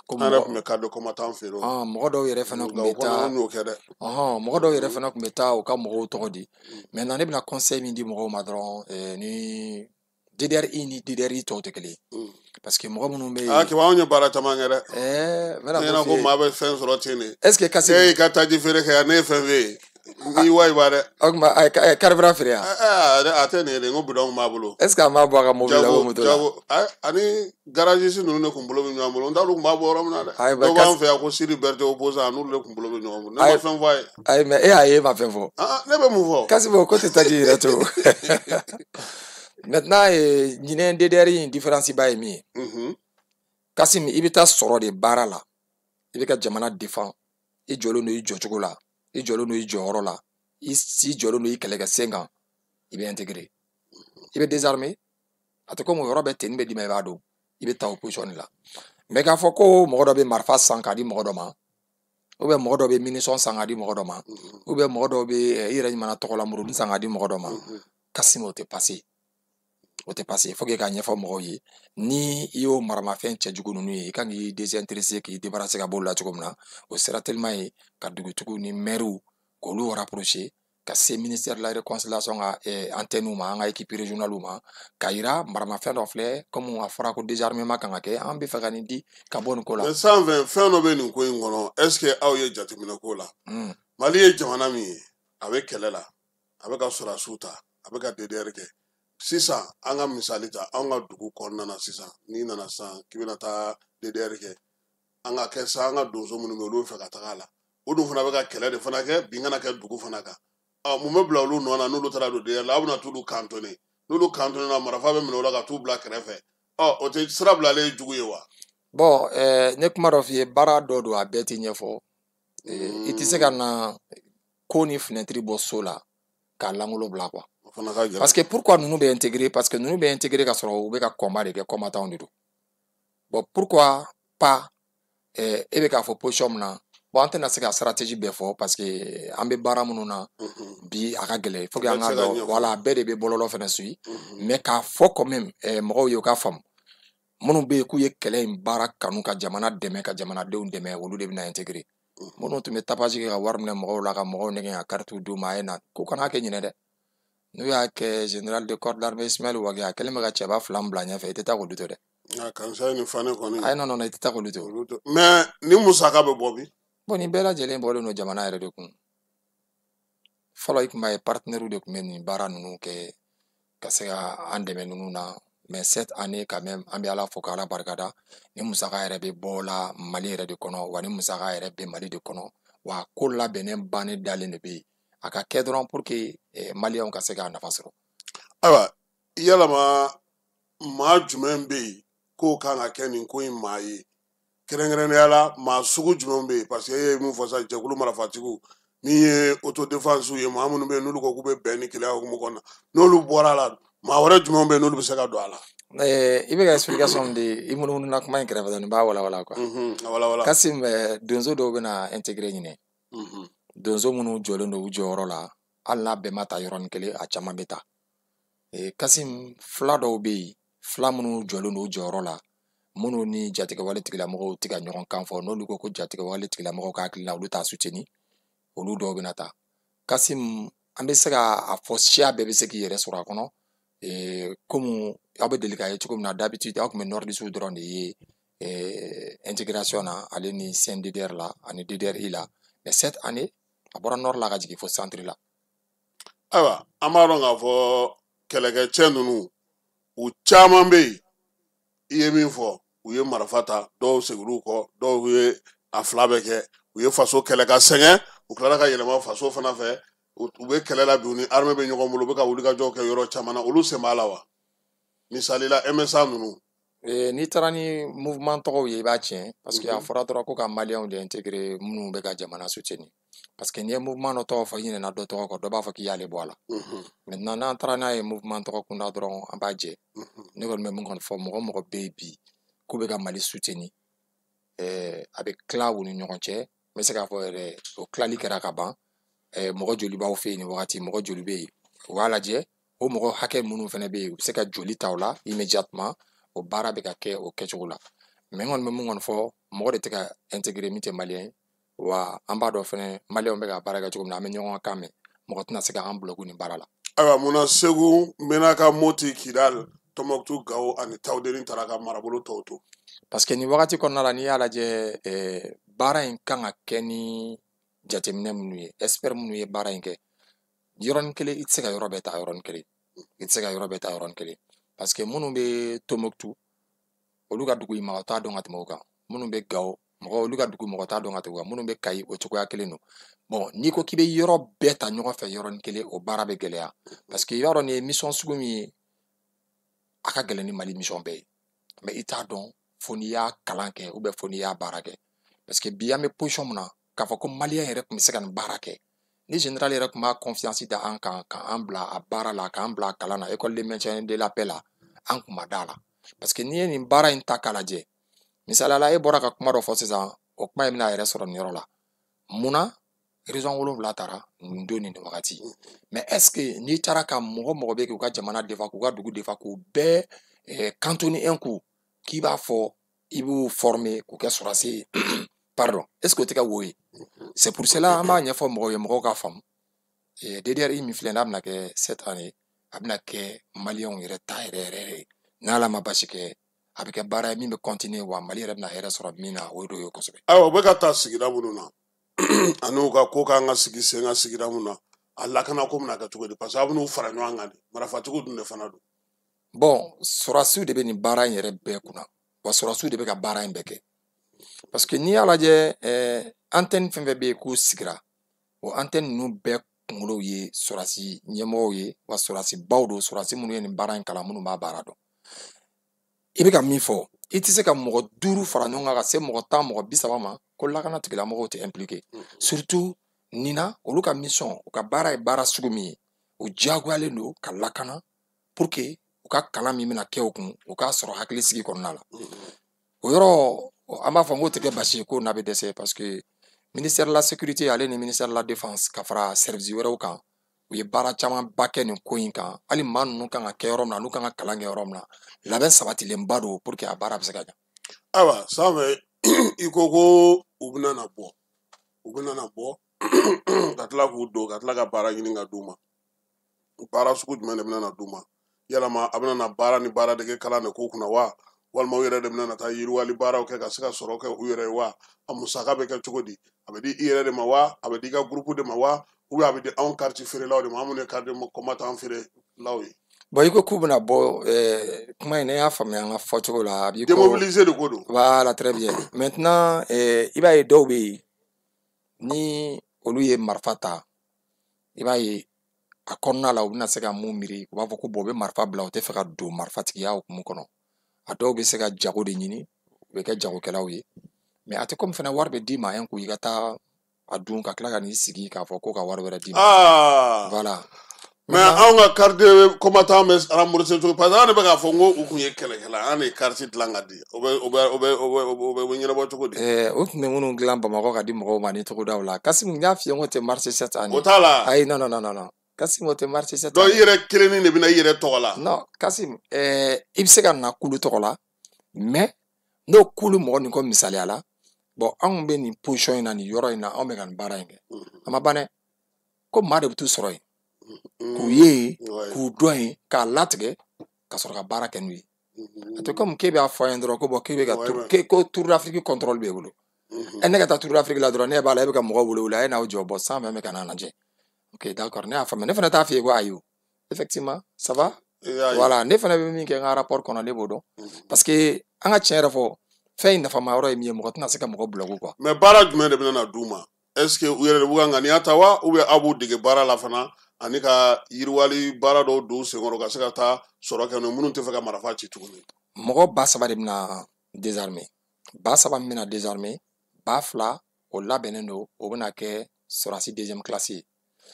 Ko mɔgɔ tun bɛ carte de combattant feere. Mɔgɔ dɔw yɛrɛ fana tun bɛ taa. Y'o kɛ dɛ. Mɔgɔ dɔw yɛrɛ fana tun bɛ taa u ka mɔgɔw tɔgɔ di. Maintenant, ne bɛna conseil min di mɔgɔw ma dɔrɔn, ni DDRI ni DDRI tɔw tɛ kelen ye. Parce que mɔgɔ minnu bɛ yen. Ah, kiba anw ye baara caman kɛ dɛ. N bɛna ne ɲɛna ko maa bɛ fɛn sɔrɔ ten de. Est ce que Kassim. E y'i ka taji feere kɛ yan, ne ye fɛn f'e ye. N b'i wa i ba dɛ. O tuma a carburant feere yan. A tɛ nin ye dɛ, n ko bidɔn kun b'a bolo. Est ce que a m'a bɔ a ka mobili la o moto la? Jago, ani garagiste ninnu de kun bolo bɛ ɲɔgɔn bolo, n t'a dɔn u kun b'a bɔ yɔrɔ min na dɛ. Dɔw b'an fɛ yan ko Sidi Berete opposant, n'olu de kun bolo bɛ ɲɔgɔn bolo. Ne ma fɛn fɔ a ye. Ayi, mais e y'a ye, e ma fɛn fɔ. Ne bɛ mun fɔ? Kassim, o ko tɛ taji yɛrɛ to. Maintenant, ɲinɛ DDR in différence ba ye min ye. Kassim, i bɛ taa sɔrɔ de baara la, i bɛ ka jamana défend, i jɔlen don i jɔcogo la, i jɔlen don i jɔyɔrɔ la, i jɔlen don i kɛlɛkɛ sen kan, i bɛ intégrer, i bɛ désarmer. A tɛ komi o yɔrɔ bɛɛ tenue bɛ d'i ma, i b'a don, i bɛ taa o position de la. Mais k'a fɔ ko mɔgɔ dɔ bɛ marifa san k'a di mɔgɔ dɔ ma, ou bien mɔgɔ dɔ bɛ munition san k'a di mɔgɔ dɔ ma, ou bien mɔgɔ dɔ bɛ i yɛrɛ ɲumanna tɔgɔ la muruni san k'a di mɔgɔ dɔ ma, Kassim, o tɛ passer. O tɛ passer. Faut que k'a ɲɛfɔ mɔgɔw ye, ni i y'o maramafɛn cɛjugu ninnu ye, i kan k'i désintéresser, k'i débarrasser ka bɔ olu la cogo min na, o sera tellement ye ka dugutigiw ni maires k'olu rapprocher, ka se ministère de la réconciliation ka antenne ma, an ka équipe régionale ma, ka yira maramafɛn dɔ filɛ, comme a fɔra ko désarmement kan ka kɛ, an bɛ fɛ ka nin di ka bɔ nin ko la. Mais sanfɛ fɛn dɔ bɛ nin ko in kɔnɔ, est ce que aw ye jateminɛ k'o la? Mali ye jamana min ye, a bɛ kɛlɛ la, a bɛ ka sɔrɔdasiw ta, a bɛ ka DDR kɛ. Sisan an ka misali ta, an ka dugu kɔnɔna na sisan, n'i nana sisan k'i bɛna taa DDR kɛ, an ka kɛ sa, an ka donso minnu bɛ yen, olu bɛ fɛ ka taga a la, o dun fana bɛ ka kɛlɛ de fana kɛ, bin kana kɛ dugu fana kan. Mun bɛ bila olu nɔ na n'olu taara don DDR la? Aw bɛna t'olu cantonner. N'olu kantonna, marifa bɛ minɛ o la ka t'u bila kɛrɛfɛ. Ɔ, o tɛ sira bilalen ye jugu ye wa? Bon, ne kuma dɔ f'i ye, baara dɔ don, a bɛɛ tɛ ɲɛfɔ. I tɛ se ka na ko ni fenêtre bɔ so la k'a langolo bila quoi. O fana ka gɛlɛn. Parce que pourquoi ninnu bɛ intégrer? Parce que ninnu bɛ intégrer ka sɔrɔ u bɛ ka combat de kɛ, combattant de don. Bon, pourquoi pas e bɛ k'a fɔ position min na? Bon, an tɛna se ka stratégie bɛɛ fɔ parce que an bɛ baara minnu na bi, a ka gɛlɛn, il faut que an ka dɔn, voilà, bɛɛ de bɛ bɔlɔlɔ fana suit. Mais k'a fɔ quand même mɔgɔw ye, u ka faamu, minnu bɛ yen k'u ye kɛlɛ in baara kanu, ka jamana dɛmɛ, ka jamanadenw dɛmɛ, olu de bɛna intégrer. Minnu tun bɛ tapage kɛ ka wari minɛ mɔgɔw la, ka mɔgɔw nɛgɛn ka carte d'u ma, a ye na k'u kana kɛ ɲinɛ dɛ. N'u y'a kɛ, général de corps d'armée Ismaël Wagué, a kɛlen bɛ ka cɛba fila min bila ɲɛfɛ, i tɛ taa k'olu to dɛ. Nka Kansayi ni Fane kɔni. Ayi, non, non, i tɛ taa k'olu to. Mais ni musaka bɛ bɔ bi? Bon, nin bɛɛ lajɛlen bɔlen don jamana yɛrɛ de kun. Fɔlɔ, i tun b'a ye partenaires de tun bɛ nin baara ninnu kɛ ka se ka an dɛmɛ ninnu na. Mais cette année quand même, an bɛ Ala fo k'Ala barikada, ni musaka yɛrɛ bɛ bɔ la Mali yɛrɛ de kɔnɔ wa, ni musaka yɛrɛ bɛ Mali de kɔnɔ wa, ko labɛnnen bannen dalen de bɛ yen, a ka kɛ dɔrɔn pour que maliyɛnw ka se k'a nafa sɔrɔ. Ayiwa, yalama maa jumɛn bɛ yen k'o kan ka kɛ nin ko in maa ye, kɛrɛnkɛrɛnnenya la maa sugu jumɛn bɛ yen? Parce que e ye min fɔ sisan, jɛkulu marifatigiw min ye autodéfense ye, maa minnu bɛ yen n'olu ko k'u bɛ bɛn ni kelenya hukumu kɔnɔna, n'olu bɔra a la, maa wɛrɛ jumɛn bɛ yen n'olu bɛ se ka don a la? I bɛ ka explication di, i munumunu na kuma in kɛrɛfɛ dɔɔni, n b'a walawala quoi. A walawala. Kasim, donso dɔw bɛna intégrer ɲinɛ. Donso minnu jɔlen don u jɔyɔrɔ la, hali n'a bɛɛ ma ta yɔrɔnin kelen, a caman bɛ ta. Kasim, fila dɔw bɛ yen, fila minnu jɔlen don u jɔyɔrɔ la, minnu ni jatigɛwale tigilamɔgɔw tɛ ka ɲɔgɔn kan fɔ, n'olu ko ko jatigɛwale tigilamɔgɔw ka hakilina, olu t'a soutenir, olu dɔw bɛna ta. Kasim, an bɛ se ka a fɔ siya bɛɛ bɛ se k'i yɛrɛ sɔrɔ a kɔnɔ. Komi aw bɛ deli k'a ye cogo min na, d'habitude aw tun bɛ nordistes dɔrɔn de ye intégration na, ale ni CNDDR la ani DDRI la. Mais cette année, a bɔra nord la ka jigin fo centre la. Ayiwa, an b'a dɔn k'a fɔ kɛlɛkɛcɛ ninnu, u caman bɛ yen, i ye min fɔ, u ye marifa ta, dɔw seginn'u kɔ, dɔw ye a fila bɛɛ kɛ, u ye faso kɛlɛ ka sɛgɛn, u tilara ka yɛlɛma faso fana fɛ, u bɛ kɛlɛ la bi, u ni armée bɛ ɲɔgɔn bolo, u bɛ ka wulikajɔw kɛ yɔrɔ caman na. Olu sen b'a la wa? Misali la, MSA ninnu. N'i taara ni mouvement tɔgɔw ye, i b'a tiɲɛ, parce que a fɔra dɔrɔn ko ka maliyɛnw de intégrer, minnu bɛ ka jamana soutenir. Parce que n'i ye mouvement dɔ tɔgɔ fɔ, i ɲinɛna dɔ tɔgɔ kɔ, dɔ b'a fɔ k'i y'ale bɔ a la. Maintenant, n'an taara n'a ye mouvement tɔgɔ kunda dɔrɔn, an b'a jɛ. Ne kɔni bɛ mun kɔni fɔ, mɔgɔ mɔgɔ bɛ yen bi k'u bɛ ka Mali soutenir, a bɛ tila u ni ɲɔgɔn cɛ. N bɛ se k'a fɔ yɛrɛ, o tilali kɛra ka ban. Mɔgɔ joli b'aw fɛ yen nin wagati? Mɔgɔ joli bɛ yen? U b'a lajɛ, o mɔgɔ hakɛ minnu fana bɛ yen, u bɛ se ka joli ta o la immédiatement. O baara bɛ ka kɛ o kɛcogo la. Mais n kɔni bɛ mun kɔni fɔ, mɔgɔ de tɛ ka intégrer min tɛ maliyɛn ye. Wa an b'a dɔn fɛnɛ, maliyɛnw bɛ ka baara kɛ cogo min na, an bɛ ɲɔgɔn kan mɛn, mɔgɔ tɛna se k'an bloquer nin baara la. Ayiwa, munna Segu, Menaka, Moti, Kidal, Tɔnbɔkutu, Gawo ani Tawudeni taara ka marabolo tɔw to? Parce que nin wagati kɔnɔna la, n'i y'a lajɛ, baara in kan ka kɛ ni jateminɛ minnu ye, expert minnu ye baara in kɛ, yɔrɔnin kelen i tɛ se ka yɔrɔ bɛɛ ta yɔrɔnin kelen, i tɛ se ka yɔrɔ bɛɛ ta yɔrɔnin kelen, parce que minnu bɛ Tɔnbɔkutu, olu ka dugu mɔgɔ t'a dɔn ka tɛmɛ o kan. Minnu bɛ Gawo, mɔgɔ olu ka dugu mɔgɔ t'a dɔn ka tɛmɛ o kan. Minnu bɛ Kayi, o cogoya kelen don. Bon, n'i ko k'i bɛ yɔrɔ bɛɛ ta ɲɔgɔn fɛ yɔrɔnin kelen, o baara bɛ gɛlɛya, parce que i b'a dɔn nin ye mission sugu min ye, a ka gɛlɛn ni Mali mission bɛɛ ye. Mais i t'a dɔn fo n'i y'a kalan kɛ ou bien fo n'i y'a baara kɛ. Parce que bi, an bɛ position min na, k'a fɔ ko maliyɛn yɛrɛ tun bɛ se ka nin baara kɛ, ni général yɛrɛ tun b'a confiance da an kan k'an bila a baara la, k'an bila a kalan na, école de maintien de la paix la, an kun ma da la. Parce que n'i ye nin baara in ta k'a lajɛ, misaliya la, e bɔra ka kuma dɔ fɔ sisan, o kuma in bɛna a yɛrɛ sɔrɔ nin yɔrɔ la. Munna région 7 taara nin don, nin wagati? Mais est ce que n'i taara ka mɔgɔ mɔgɔ bɛ k'u ka jamana défend, k'u ka dugu défend, k'u bɛɛ cantonner un coup, k'i b'a fɔ i b'u former k'u kɛ sɔrɔdasi ye, pardon, est ce que o tɛ kɛ wo ye? C'est pour cela an b'a ɲɛfɔ mɔgɔw ye, mɔgɔw k'a faamu. DDRI min filɛ, n'a bɛna kɛ cette année, a bɛna kɛ maliyɛnw yɛrɛ ta yɛrɛ yɛrɛ ye. N'Ala ma basi kɛ, a bɛ kɛ baara ye min bɛ continuer, wa Mali yɛrɛ bɛna hɛrɛ sɔrɔ min na, o de ye kosɛbɛ. Ayiwa, u bɛ ka taa sigida minnu na ani u ka ko kan ka sigi sen kan sigida mun na, a lakana ko bɛna kɛ cogo di? Parce que a bɛn'u fara ɲɔgɔn kan de, marifatigiw dun de fana don. Bon, sɔrɔdasiw de bɛ nin baara in yɛrɛ bɛɛ kunna, wa sɔrɔdasiw de bɛ ka baara in bɛɛ kɛ. Parce que n'i y'a lajɛ, antenne fɛn fɛn bɛ yen k'u sigira, o antenne ninnu bɛɛ kunkolow ye sɔrɔdasi ɲɛmɔgɔw ye, wa sɔrɔdasi baw don, sɔrɔdasi minnu ye nin baara in kalan, minnu b'a baara dɔn. I bɛ ka min fɔ, i tɛ se ka mɔgɔ 5 fara ɲɔgɔn kan ka se mɔgɔ 10, mɔgɔ 30 ma ko lakana tigilamɔgɔw tɛ impliqué. Surtout nin na, olu ka mission, u ka baara ye baara sugu min ye, u diyagoyalen don ka lakana pour que u ka kalan min bɛna kɛ u kun, u k'a sɔrɔ hakili sigi kɔnɔna la. O yɔrɔ, an b'a fɔ n k'o tɛ kɛ basi ye ko n'a bɛ dɛsɛ, parce que ministère de la sécurité ale ni ministère de la défense ka fara service wɛrɛw kan, u ye baara camanba kɛ nin ko in kan. Hali maa ninnu kan ka kɛ yɔrɔ min na, n'u kan ka kalan kɛ yɔrɔ min na, labɛn sabatilenba don pour que a baara bɛ se ka ɲɛ. Ayiwa, sanfɛ i ko ko u bɛna na bɔ, u bɛna na bɔ ka tila k'u don, ka tila ka baara ɲini ka d'u ma. Baara sugu jumɛn de bɛna na d'u ma? Yalama a bɛna na baara ni baara dege kalan de k'u kunna wa, walima u yɛrɛ de bɛna na taa yiriwali baaraw kɛ ka se ka sɔrɔ kɛ u yɛrɛ ye wa? A musaka bɛ kɛ cogo di? A bɛ di i yɛrɛ de ma wa, a bɛ di i ka groupe de ma wa, ou bien a bɛ di anw carte feerelaw de ma, an minnu ye carte combattant feerelaw ye? Bon, i ko k'u bɛna bɔ, kuma in ne y'a faamuya an ka fɔcogo la, a b'i ko démobiliser de ko don. Voilà, très bien. Maintenant, i b'a ye dɔw bɛ yen, ni olu ye marifa ta, i b'a ye a kɔnɔna la u bɛna se ka mun miiri, u b'a fɔ ko bon, u bɛ marifa bila, u tɛ fɛ ka don marifatigiya hukumu kɔnɔ. A dɔw bɛ se ka jago de ɲini, u bɛ kɛ jagokɛlaw ye. Mais a tɛ komi fana wari bɛ d'i ma un coup i ka taa a dun ka tila ka n'i sigi k'a fɔ ko ka wari wɛrɛ d'i ma. Voilà. Mais anw ka carte combattant bɛ rembourser cogo? Parce que an de bɛ k'a fɔ n ko u kun ye kɛlɛkɛla, an de ye carte dilan ka di. O bɛ ɲɛnabɔ cogo di? O tun bɛ minnu dilan Bamakɔ ka di mɔgɔw ma ni togodaw la. Kasimu, n y'a f'i ye n ko tɛ marcher cette année. O t'a la. Ayi, non, non, non, non. Kasimu, o tɛ marcher cette Donc année. i yɛrɛ kelennin de bɛ na i yɛrɛ tɔgɔ la. Non, Kasimu, i bɛ se ka na kulu tɔgɔ la, mais n'o kulu mɔgɔ nin ko misaliya la, bon, anw bɛ nin position in na, nin yɔrɔ in na, anw bɛ ka nin baara in kɛ. A ma ban dɛ, ko maa de bɛ t'u sɔrɔ yen, k'u ye yen, k'u dɔn yen, k'a latigɛ ka sɔrɔ ka baara kɛ n'u ye. A tɛ komi k'e b'a fɔ an ye dɔrɔn ko bon, k'e bɛ ka ko Tour d'Afrique contrôle b'e bolo. Ɛ, ne ka taa Tour d'Afrique la dɔrɔn, ne b'a la, e bɛ ka mɔgɔw wele wele, a ye n'aw jɔ, bɔn, 120 bɛ ka n'a lajɛ. Ok, d'accord, ne y'a faamuya, ne fana t'a f'i ye ko ayi o. Effectivement, ça va. Voilà, ne fana bɛ min kɛ n ka rapport kɔnɔ, ne b'o dɔn. Parce que an ka tiɲɛ yɛrɛ fɔ, fɛn in nafama yɔrɔ ye min ye, mɔgɔ tɛna se ka mɔgɔ bloquer quoi. Mais baara jumɛn de bɛna na d'u ma? Est ce que u yɛrɛ de b'u ka ŋaniya ta wa, ou bien aw b'u dege baara la fana ani ka yiriwali baara dɔw don u senkɔrɔ ka se ka taa sɔrɔ kɛ n'o minnu tɛ fɛ ka marifa ci tuguni? Mɔgɔ 3000 de bɛna désarmer. 3000 min bɛna désarmer, 2000 o labɛnnen don, o bɛna kɛ sɔrɔdasi deuxième classe ye.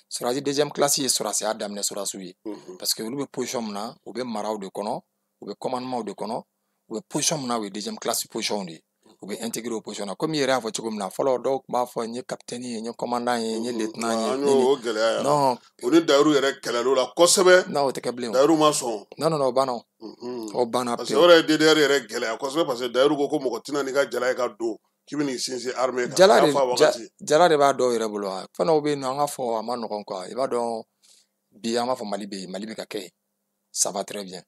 Sɔrɔdasi deuxième classe ye sɔrɔdasiya daminɛ sɔrɔdasiw ye. Parce que olu bɛ position min na, u bɛ maraw de kɔnɔ, u bɛ commandement de kɔnɔ, u bɛ position min na, o ye deuxième classe position de ye. U bɛ intégrer o position na. Komi i yɛrɛ y'a fɔ cogo min na, fɔlɔ dɔw tun b'a fɔ n ye capitaine ye, n ye commandant ye, n ye lieutenant ye. An y'o gɛlɛya yɛrɛ. Non. O ni Dayiru yɛrɛ kɛlɛl'o la kosɛbɛ. Non, o tɛ kɛ bilen o. Dayiru ma sɔn. Non, non, non, o banna o. O banna Parce que pewu. o yɛrɛ ye DDR yɛrɛ gɛlɛya kosɛbɛ, parce que Dayiru ko ko mɔgɔ tɛna n'i ka jala ye ka don k'i bɛ n'i sinsin armée kan. Jala A y'a de fɔ a wagati. Jala de b'a dɔw yɛrɛ bolo wa. Fɛn dɔw bɛ yen nɔ, an ka fɔ a ma nɔgɔn quoi. I b'a dɔn bi an b'a fɔ Mali bɛ yen, Mali bɛ ka kɛ yen. Ça va très bien.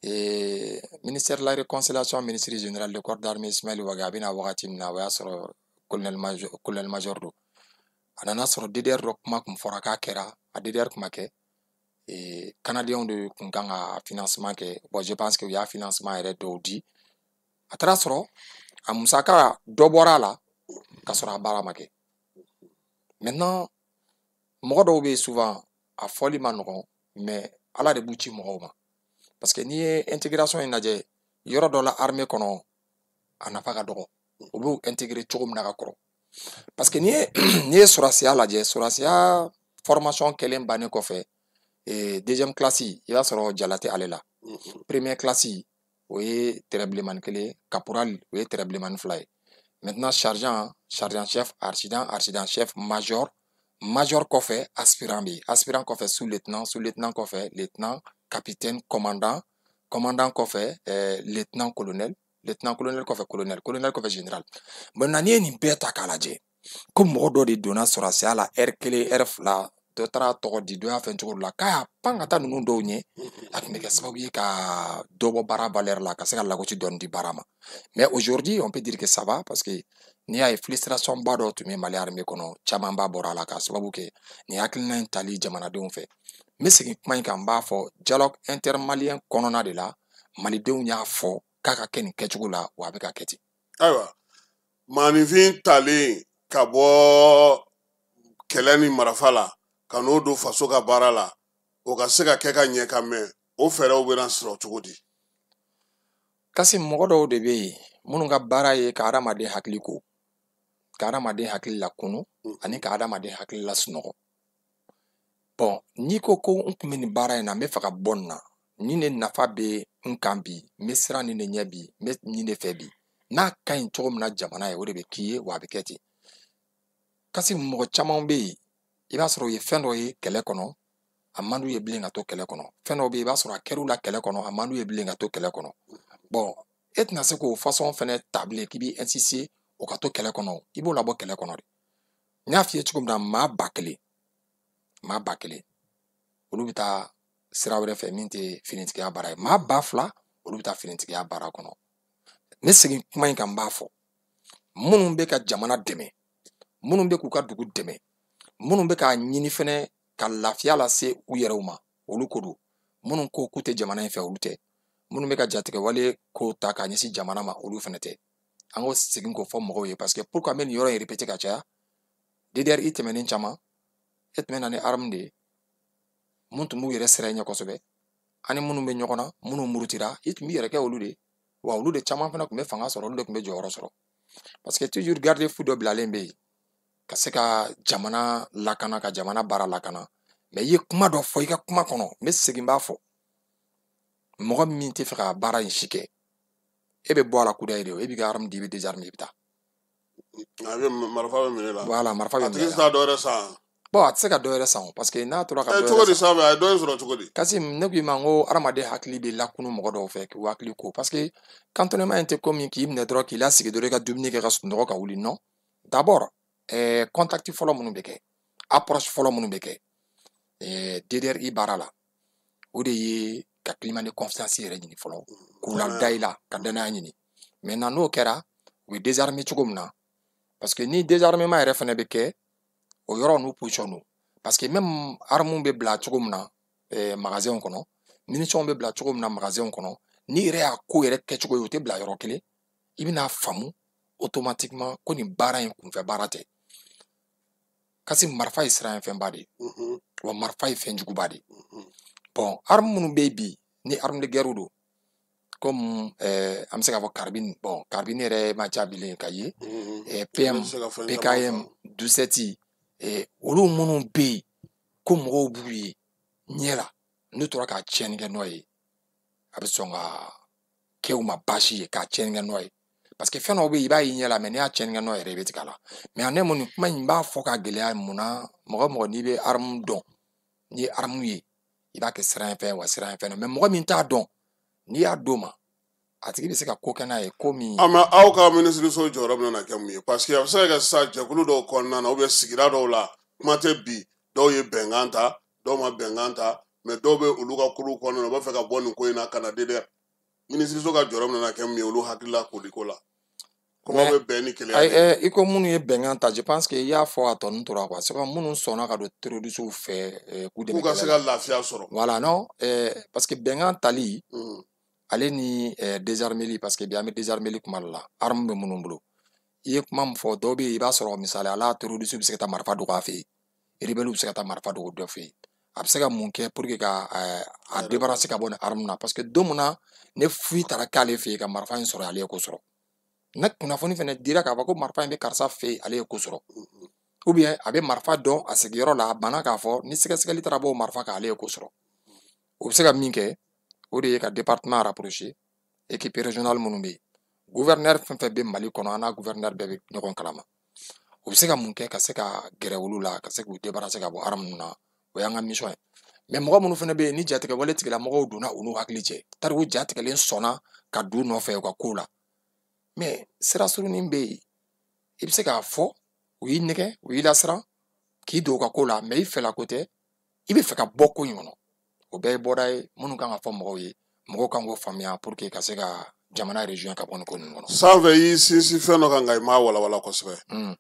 Et ministère de la Réconciliation, ministre général de corps d'armée Ismaël Wagué, a bɛna wagati min na, o y'a sɔrɔ colonel major don. A nana sɔrɔ DDR dɔ kuma kun fɔra k'a kɛra, a DDR kun ma kɛ. Et Canadiens de kun kan ka financement kɛ. Bon, je pense que u y'a financement yɛrɛ dɔw di. A taara sɔrɔ a musaka dɔ bɔra a la ka sɔrɔ a baara ma kɛ. Maintenant, mɔgɔ dɔw bɛ yen souvent a fɔli ma nɔgɔn, mais Ala de b'u ci mɔgɔw ma. Parce que n'i ye intégration in lajɛ, yɔrɔ dɔ la armée kɔnɔ, a nafa ka dɔgɔ. U b'u intégrer cogo min na ka kɔrɔ. Parce que n'i ye sɔrɔdasiya lajɛ, sɔrɔdasiya formation kɛlen bannen kɔfɛ, deuxième classe, i b'a sɔrɔ jala tɛ ale la. Première classe, o ye tɛrɛ bilenmani kelen ye, caporal, o ye tɛrɛ bilenmani fila ye. Maintenant, sergent, sergent chef, adjudant, adjudant chef, major, major kɔfɛ, aspirant bɛ yen. Aspirant kɔfɛ, sous-lieutenant, sous-lieutenant kɔfɛ, lieutenant, capitaine, commandant, commandant kɔfɛ, lieutenant colonel, lieutenant colonel kɔfɛ, colonel, colonel kɔfɛ, général. Maintenant, n'i ye nin bɛɛ ta k'a lajɛ, ko mɔgɔ dɔ de donna sɔrɔdasiya la ɛri kelen, ɛri fila, dɔ taara tɔgɔ di, dɔ y'a fɛn cogo dɔ la, k'a y'a pan ka taa ninnu dɔw ɲɛ, a tun bɛ kɛ sababu ye ka dɔ bɔ baara valeur la, ka se ka lagosi dɔɔni di baara ma. Mais aujourd'hui, on peut dire que ça va, parce que n'i y'a ye frustration ba dɔ tun bɛ Mali armée kɔnɔ, camanba bɔra a la k'a sababu kɛ nin hakilina in tali jamanadenw fɛ. N bɛ segin kuma in kan, n b'a fɔ dialogue intermalien kɔnɔna de la, malidenw y'a fɔ k'a ka kɛ nin kɛcogo la, wa a bɛ ka kɛ ten. Ayiwa, maaninfin talen ka bɔ kɛlɛ ni marafa la ka ka n'o don faso ka baara la, o ka se ka kɛ ka ɲɛ ka mɛn, o fɛɛrɛw bɛna sɔrɔ cogo di? Kasi mɔgɔ dɔw de bɛ yen minnu ka baara ye ka hadamaden hakili ko, ka hadamaden hakili lakunu ani ka hadamaden hakili lasunɔgɔ. Bon, n'i ko ko n tun bɛ nin baara in na, n bɛ fɛ ka bɔ nin na, nin de nafa bɛ n kan bi, n bɛ siran nin de ɲɛ bi, n bɛ nin de fɛ bi, n'a ka ɲi cogo min na jamana ye, o de bɛ k'i ye, wa a bɛ kɛ ten. Kasi mɔgɔ caman bɛ yen, i b'a sɔrɔ u ye fɛn dɔ ye kɛlɛ kɔnɔ, a man d'u ye bilen ka to kɛlɛ kɔnɔ. Fɛn dɔw bɛ yen, i b'a sɔrɔ a kɛr'u la kɛlɛ kɔnɔ, a man d'u ye bilen ka to kɛlɛ kɔnɔ. Bon, e tɛna se k'o façon fɛnɛ ta bilen k'i b'i insister o ka to kɛlɛ kɔnɔ, i b'o labɔ kɛlɛ kɔnɔ de. N y'a f'i ye cogo min na, maa 1000, maa 1000, olu bɛ taa sira wɛrɛ fɛ min tɛ finitigiya baara ye. Maa 2000, olu bɛ taa finitigiya baara kɔnɔ. Ne segin kuma in kan, n b'a fɔ minnu bɛ ka jamana dɛmɛ, minnu bɛ k'u ka dugu dɛmɛ, minnu bɛ k'a ɲini fɛnɛ ka lafiya lase u yɛrɛw ma, olu ko don. Minnu ko k'u tɛ jamana in fɛ, olu tɛ. Minnu bɛ ka jatigɛwale ko ta k'a ɲɛsin jamana ma, olu fɛnɛ tɛ. An k'o segin k'o fɔ mɔgɔw ye, parce que pourquoi n bɛ nin yɔrɔ in répéter ka caya, DDR i tɛmɛnen caman, e tun bɛ na ni arme de ye mun tun b'u yɛrɛ sira ɲɛ kosɛbɛ, ani minnu bɛ ɲɔgɔn na, minnu murutira, i tun b'i yɛrɛ kɛ olu de ye. Wa olu de caman fana tun bɛ fanga sɔrɔ, olu de tun bɛ jɔyɔrɔ sɔrɔ, parce que toujours garde-fou dɔ bilalen bɛ yen ka se ka jamana lakana, ka jamana baara lakana. Mais i ye kuma dɔ fɔ i ka kuma kɔnɔ, n bɛ segin n b'a fɔ, mɔgɔ min tɛ fɛ ka baara in si kɛ, e bɛ bɔ a la kudayi de, e b'i ka arme di, i bɛ désarmer, i bɛ taa. A bɛ marifa bɛ minɛ la. Voilà, marifa bɛ minɛ la. A tigi tɛ se ka dɔ wɛrɛ san. Bon, a tɛ se ka dɔ wɛrɛ san, parce que n'a tora ka dɔ wɛrɛ san. Cogo di san, a ye dɔ in sɔrɔ cogo di? Kasi ne ko i ma n ko hadamaden hakili bɛ lakunu mɔgɔ dɔw fɛ k'u hakili ko, parce que cantonnement in tɛ komi k'i minɛ dɔrɔn k'i lasigi dɔrɔn i ka dumuni kɛ ka sunɔgɔ ka wuli. Non, d'abord contact fɔlɔ minnu bɛ kɛ, approche fɔlɔ minnu bɛ kɛ DDRI baara la, o de ye ka climat de confiance yɛrɛ ɲini fɔlɔ, k'u lada i la, ka danaya ɲini. Maintenant n'o kɛra, u bɛ désarmer cogo min na, parce que ni désarmement yɛrɛ fɛnɛ bɛ kɛ, o yɔrɔ n'u position don, parce que même armes bɛ bila cogo min na magasin kɔnɔ, munitions bɛ bila cogo min na magasin kɔnɔ, n'i yɛrɛ y'a ko yɛrɛ kɛcogo ye, o tɛ bila yɔrɔ kelen, i bɛna faamu automatiquement ko nin baara in kunfɛ baara tɛ. Kasi marifa ye siran fɛnba de ye, wa marifa ye fɛn juguba de ye. Bon, arme minnu bɛ yen bi, ni arme de guerre don, comme an bɛ se k'a fɔ carabine, bon, carabine yɛrɛ ma ca bilen ka ye, PM, PKM, 17, olu minnu bɛ yen ko mɔgɔw b'u ye ɲɛ la, n'u tora ka tiɲɛni kɛ n'o ye, a bɛ sɔn ka kɛ u ma baasi ye k'a tiɲɛni kɛ n'o ye, parce que fɛn dɔw bɛ yen i b'a ye ɲɛ la, mais n'i y'a tiɲɛni kɛ n'o yɛrɛ, i bɛ tigɛ a la. Mais ne mun nin kuma in b'a fɔ ka gɛlɛya mun na, mɔgɔ mɔgɔ n'i bɛ arme dɔn, n'i ye arme ye, i b'a kɛ siran fɛn wa siran fɛn, mais mɔgɔ min t'a dɔn, n'i y'a d'o ma, a tigi bɛ se ka ko kɛ n'a ye ko min. A ma aw ka minisiriso jɔyɔrɔ bɛna kɛ mun ye? Parce que a bɛ se ka kɛ sisan jɛkulu dɔw kɔnɔna na, ou bien sigida dɔw la, kuma tɛ bi, dɔw ye bɛnkan ta, dɔw ma bɛnkan ta, mais dɔw bɛ olu ka kuluw kɔnɔna na, u b'a fɛ ka bɔ nin ko in na ka na DDR. Minisiriso ka jɔyɔrɔ bɛna kɛ mun ye olu hakilila koliko la? Kuma bɛ bɛn ni keleya. I ko minnu ye bɛnkan ta, je pense que i y'a fɔ a tɔ ninnu tora quoi, c'est comme minnu sɔnna ka don terroristes fɛ k'u dɛmɛ. K'u ka se ka lafiya sɔrɔ. Voilà, non, parce que bɛnkan tali ale ni désarmeli, parce que bi an bɛ désarmeli kuma de la, arme bɛ minnu bolo. I ye kuma min fɔ, dɔw bɛ yen i b'a sɔrɔ misaliya la terroriste bɛ se ka taa marifa dogo a fɛ yen, rebelle bɛ se ka taa marifa dogo dɔ fɛ yen. A bɛ se ka mun kɛ pour que ka a débarrasser ka bɔ nin arme na, parce que don min na ne foyi taara k'ale fɛ yen ka marifa in sɔrɔ, ale ye ko sɔrɔ. Ne kunnafoni fɛnɛ dira k'a fɔ ko marifa in bɛ karisa fɛ yen, ale ye ko sɔrɔ. Ou bien a bɛ marifa dɔn a sigiyɔrɔ la, a banna k'a fɔ ni sɛgɛsɛgɛli taara bɔ o marifa kan, ale ye ko sɔrɔ. O bɛ se ka min kɛ, o de ye ka département rapproché, équipe régionale minnu bɛ yen, gouverneur fɛn fɛn bɛ Mali kɔnɔ, an n'a gouverneur bɛɛ bɛ ɲɔgɔn kalama. O bɛ se ka mun kɛ ka se ka gɛrɛ olu la, ka se k'u débarrasser ka bɔ arme ninnu na, o y'an ka mission ye. Mais mɔgɔ minnu fana bɛ yen ni jatigɛwale tigilamɔgɔw donna u n'u hakili cɛ, tari u jatigɛlen sɔnna ka don u nɔfɛ u ka kow la. Mais sira surunin bɛ yen, i bɛ se k'a fɔ u y'i nɛgɛ, u y'i lasiran k'i don u ka ko la, mais i fɛla ko tɛ, i bɛ fɛ ka bɔ ko in kɔnɔ. O bɛɛ ye bɔda ye minnu kan ka fɔ mɔgɔw ye, mɔgɔw kan k'o faamuya pour que ka se ka jamana région ka bɔ nin ko ninnu kɔnɔ. Sanfɛ i y'i sinsin fɛn dɔ kan, nka i m'a walawala kosɛbɛ.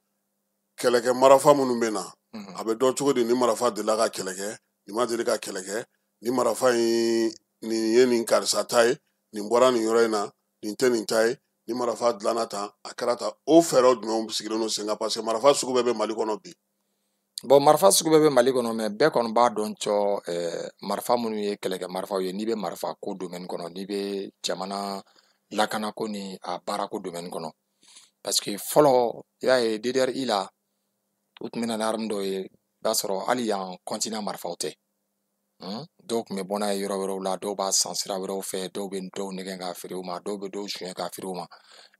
Kɛlɛkɛ marafa minnu bɛ na, a bɛ dɔn cogo di ni marafa delila ka kɛlɛ kɛ, nin ma deli ka kɛlɛ kɛ, ni marafa in nin ye nin karisa ta ye, nin bɔra nin yɔrɔ in na, nin tɛ nin ta ye, ni marafa dilanna tan, a kɛra tan, o fɛɛrɛw jumɛnw sigilen don sen kan, parce que marafa sugu bɛɛ bɛ Mali kɔnɔ bi. Bon, marifa sugu bɛɛ bɛ Mali kɔnɔ, mais bɛɛ kɔni b'a dɔn cɔ, marifa minnu ye kɛlɛkɛ marifaw ye, n'i bɛ marifa ko domaine kɔnɔ, n'i bɛ jamana lakanako ni a baarako domaine kɔnɔ, parce que fɔlɔ, i y'a ye, DDRI la, u tun bɛ na ni arme dɔw ye, i b'a sɔrɔ hali yan continent marifaw tɛ. Dɔw tun bɛ bɔ n'a ye yɔrɔ wɛrɛw la, dɔw b'a san sira wɛrɛw fɛ, dɔw bɛ dɔw nɛgɛn k'a feere u ma, dɔw bɛ dɔw suɲɛ k'a feere u ma.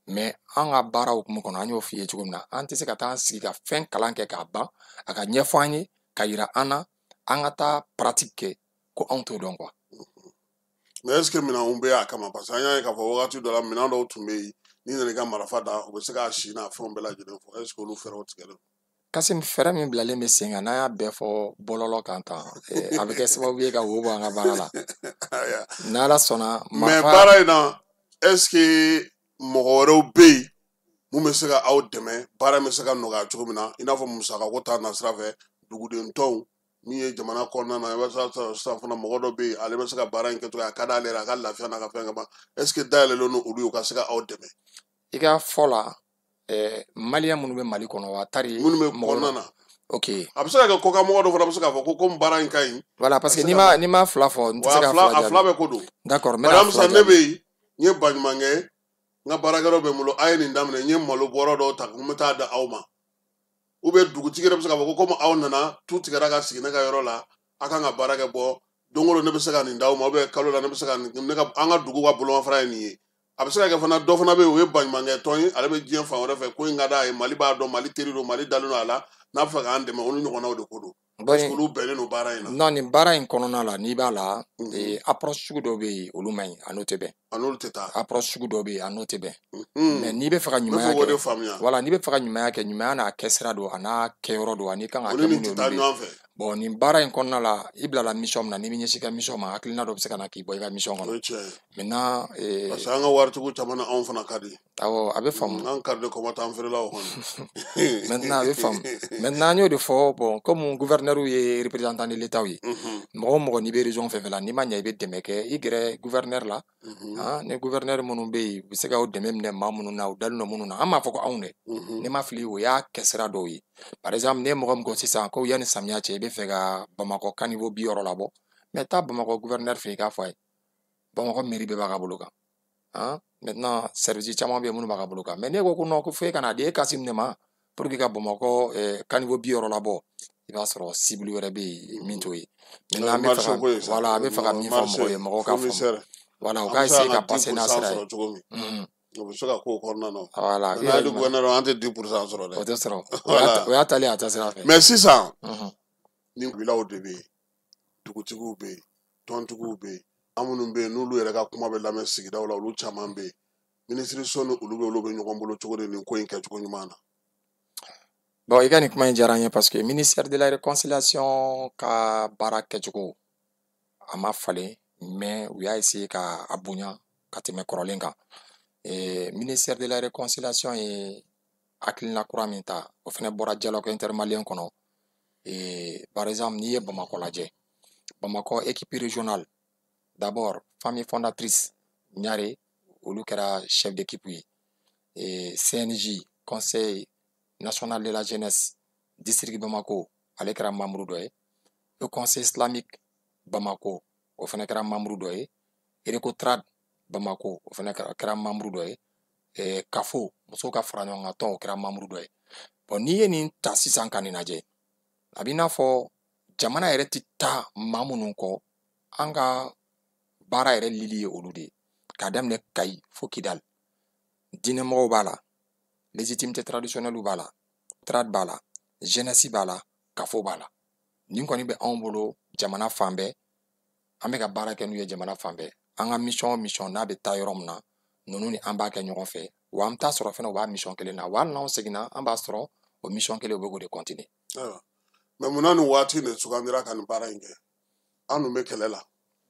Mais an ka baara hukumu kɔnɔ, an y'o f'i ye cogo min na, an tɛ se ka taa an sigi ka fɛn kalan kɛ k'a ban, a ka ɲɛfɔ an ye ka yira an na, an ka taa pratique kɛ, ko anw t'o dɔn quoi. Mais est ce que minɛnw bɛ a kama? Parce que an y'a ye k'a fɔ wagati dɔ la, minɛn dɔw tun bɛ yen, n'i nana i ka marifa da, u bɛ se k'a si n'a fɛnw bɛɛ lajɛlen fɔ. Est ce que olu fɛɛrɛw tigɛlen? Kasim, fɛɛrɛ min bilalen bɛ sen kan, n'an y'a bɛɛ fɔ bɔlɔlɔ kan tan, a bɛ kɛ sababu ye ka wo bɔ an ka baara la. N'Ala sɔnna. Mais baara in na, est ce que mɔgɔ wɛrɛw bɛ yen mun bɛ se ka aw dɛmɛ, baara bɛ se ka nɔgɔya cogo min na, i n'a fɔ musakako ta nasira fɛ, duguden tɔnw min ye jamana kɔnɔna na, i b'a sɔrɔ sisan fana mɔgɔ dɔ bɛ yen, ale bɛ se ka baara in kɛ cogo, a ka d'ale yɛrɛ, a ka lafiya n'a ka fɛn kama, est ce que dayɛlɛlen don olu ye, u ka se ka aw dɛmɛ? I ka fɔ la, maliyɛn minnu bɛ Mali kɔnɔ wa, tari minnu bɛ kɔnɔna na. Ok. A bɛ se ka kɛ kɔkanmɔgɔ dɔ fana bɛ se k'a fɔ ko komi baara in ka ɲi. Voilà, parce que n'i ma fila fɔ, n tɛ se ka fila jaabi. A fila bɛɛ ko don. D'accord. N bɛna fila jaabi. Ne bɛ yen, n ye baɲumankɛ, n ka baarakɛyɔrɔ bɛ n bolo, a ye nin daminɛ, n ye malo bɔrɔ dɔw ta ko n bɛ taa da aw ma, ou bien dugutigi yɛrɛ bɛ se k'a fɔ ko komi aw nana tu tigɛra ka sigi ne ka yɔrɔ la, a kan ka baara kɛ bɔ don o don, ne bɛ se ka nin d'aw ma, ou bien kalo la ne bɛ se ka nin, ne ka an ka dugu ka bolomafara ye nin ye. A bɛ se ka kɛ fana dɔ fana bɛ yen, o ye baɲumankɛ tɔn ye, ale bɛ diɲɛ fan wɛrɛ fɛ, ko in ka d'a ye, Mali b'a dɔn, Mali teri don, Mali dalen don a la, n'a bɛ fɛ k'an dɛmɛ, olu ɲɔgɔnnaw de ko don. Est ce que olu bɛnnen don baara in na? Non, nin baara in kɔnɔna la, n'i b'a la, approche sugu dɔw bɛ yen, olu man ɲi, a n'o tɛ bɛn. A n'olu tɛ taa. Approche sugu dɔw bɛ yen, a n'o tɛ bɛn. Mais n'i bɛ fɛ ka ɲumanya kɛ, voilà, n'i bɛ fɛ ka ɲumanya kɛ, ɲumanya n'a kɛ sira don, a n'a kɛyɔrɔ don, ani kan ka kɛ mun ye, olu bɛ. Bon, nin baara in kɔnɔna la, i bilala mission min na, n'i bɛ ɲɛsin i ka mission ma, hakilina dɔ bɛ se ka na k'i bɔ i ka mission kɔnɔ. O ye tiɲɛ ye. Maintenant, parce que an ka waritigiw caman na, anw fana ka di. Awɔ, a bɛ faamu. An carte de combattant feerelaw kɔni. Maintenant, a bɛ faamu. Maintenant, an y'o de fɔ, bon, comme gouverneur ye représentant de l'État ye, mɔgɔ o mɔgɔ n'i bɛ région fɛn fɛn la, n'i ma ɲɛ i bɛ dɛmɛ kɛ, i gɛrɛ gouverneur la. Ni gouverneur minnu bɛ yen, u bɛ se k'aw dɛmɛ minɛ maa minnu na, u dalen don minnu na, an m'a fɔ ko anw dɛ. Ne ma fili, o y'a kɛsira dɔw ye. Par exemple, ne ye mɔgɔ min ko sisan ko yanni samiya cɛ, i bɛ fɛ ka Bamakɔ caniveau 60 labɔ, mais taa Bamakɔ gouverneur fɛ yen, i k'a fɔ a ye. Bamakɔ mairie bɛɛ b'a ka bolo kan. Maintenant, service caman bɛ yen minnu b'a ka bolo kan. Mais ne ko ko non, ko fo e ka n'a di e Kasim de ma pour que ka Bamakɔ caniveau 60 labɔ, i b'a sɔrɔ cible wɛrɛ bɛ yen min t'o ye. Maintenant, an bɛ fɛ ka, voilà, an bɛ fɛ ka min fɔ mɔgɔw ye, mɔgɔw ka faamu. Voilà, u ka essayer ka passer n'a sira ye. O bɛ se ka k'o kɔnɔna na. Voilà. N'a di gouverneur, an tɛ 10% sɔrɔ dɛ. O tɛ sɔrɔ. O y'a talen a taa sira fɛ. Mais sisan, ni kabilaw de bɛ yen, dugutigiw bɛ yen, tɔntigiw bɛ yen, an minnu bɛ yen n'olu yɛrɛ ka kuma bɛ lamɛn sigidaw la, olu caman bɛ yen. Minisiriso ni olu bɛ, olu bɛ ɲɔgɔn bolo cogo di nin ko in kɛcogo ɲuman na? Bon, i ka nin kuma in diyara n ye, parce que ministère de la Réconciliation ka baara kɛcogo a ma falen, mais u y'a essayer ka a bonya ka tɛmɛ kɔrɔlen kan. Ministère de la Réconciliation ye hakilina kura min ta, o fana bɔra dialogue intermalien kɔnɔ. Par exemple, n'i ye Bamakɔ lajɛ, Bamakɔ équipe régionale, d'abord famille fondatrice Ɲare, olu kɛra chef d'équipe ye. CNJ, Conseil national de la jeunesse district Bamako, ale kɛra membre dɔ ye. Le Conseil islamique Bamako, o fana kɛra membre dɔ ye. Recotrad Bamako, o fana kɛra membre dɔ ye. Kafo, musow ka fara ɲɔgɔn kan tɔn, o kɛra membre dɔ ye. Bon, n'i ye nin ta sisan ka nin lajɛ, a b'i n'a fɔ jamana yɛrɛ tɛ taa maa minnu kɔ, an ka baara yɛrɛ lili ye olu de ye, k'a daminɛ Kayi fo Kidali. Diinɛmɔgɔw b'a la, légitimité traditionnelle b'a la, trad b'a la, jeunesse b'a la, kafo b'a la. Nin kɔni bɛ anw bolo jamana fan bɛɛ, an bɛ ka baara kɛ n'u ye jamana fan bɛɛ. An ka mission o mission n'a bɛ taa yɔrɔ min na, ninnu ni an b'a kɛ ɲɔgɔn fɛ, wa an bɛ taa sɔrɔ fɛnɛ u b'a mission kelen na, wa hali n'anw seginna, an b'a sɔrɔ o mission kelen, u bɛ k'o de continuer. Mais munna nin waati de sugandira ka nin baara in kɛ? An dun bɛ kɛlɛ la.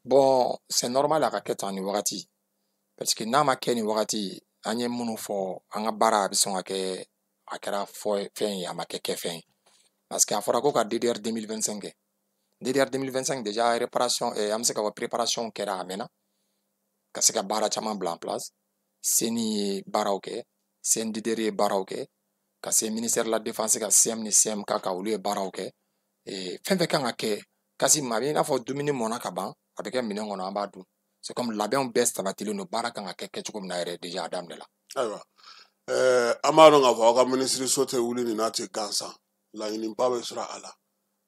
Bon, c'est normal a ka kɛ tan nin wagati, parce que n'a ma kɛ nin wagati, an ye minnu fɔ, an ka baara a bɛ sɔn ka kɛ a kɛra fɔ fɛn ye, a ma kɛ kɛfɛn ye, parce que a fɔra ko ka DDR 2025 kɛ. DDR 2025 déjà, réparation, an bɛ se ka fɔ préparation kɛra a mɛnna, ka se ka baara caman bila en place. CENI ye baaraw kɛ, CNDDR ye baaraw kɛ, ka se ministère de la Défense ka CM ni CMK kan, olu ye baaraw kɛ. Fɛn fɛn kan ka kɛ, Kasim, a bɛ i n'a fɔ dumuni mɔnna ka ban, a bɛ kɛ minɛn kɔnɔ, an b'a dun. C'est comme labɛnw bɛɛ sabatilen don, baara kan ka kɛ kɛcogo min na yɛrɛ, déjà a daminɛ la. Ayiwa, an b'a dɔn k'a fɔ aw ka minisiriso tɛ wuli nin n'a tɛ gansan. Laɲiniba bɛ sɔrɔ a la,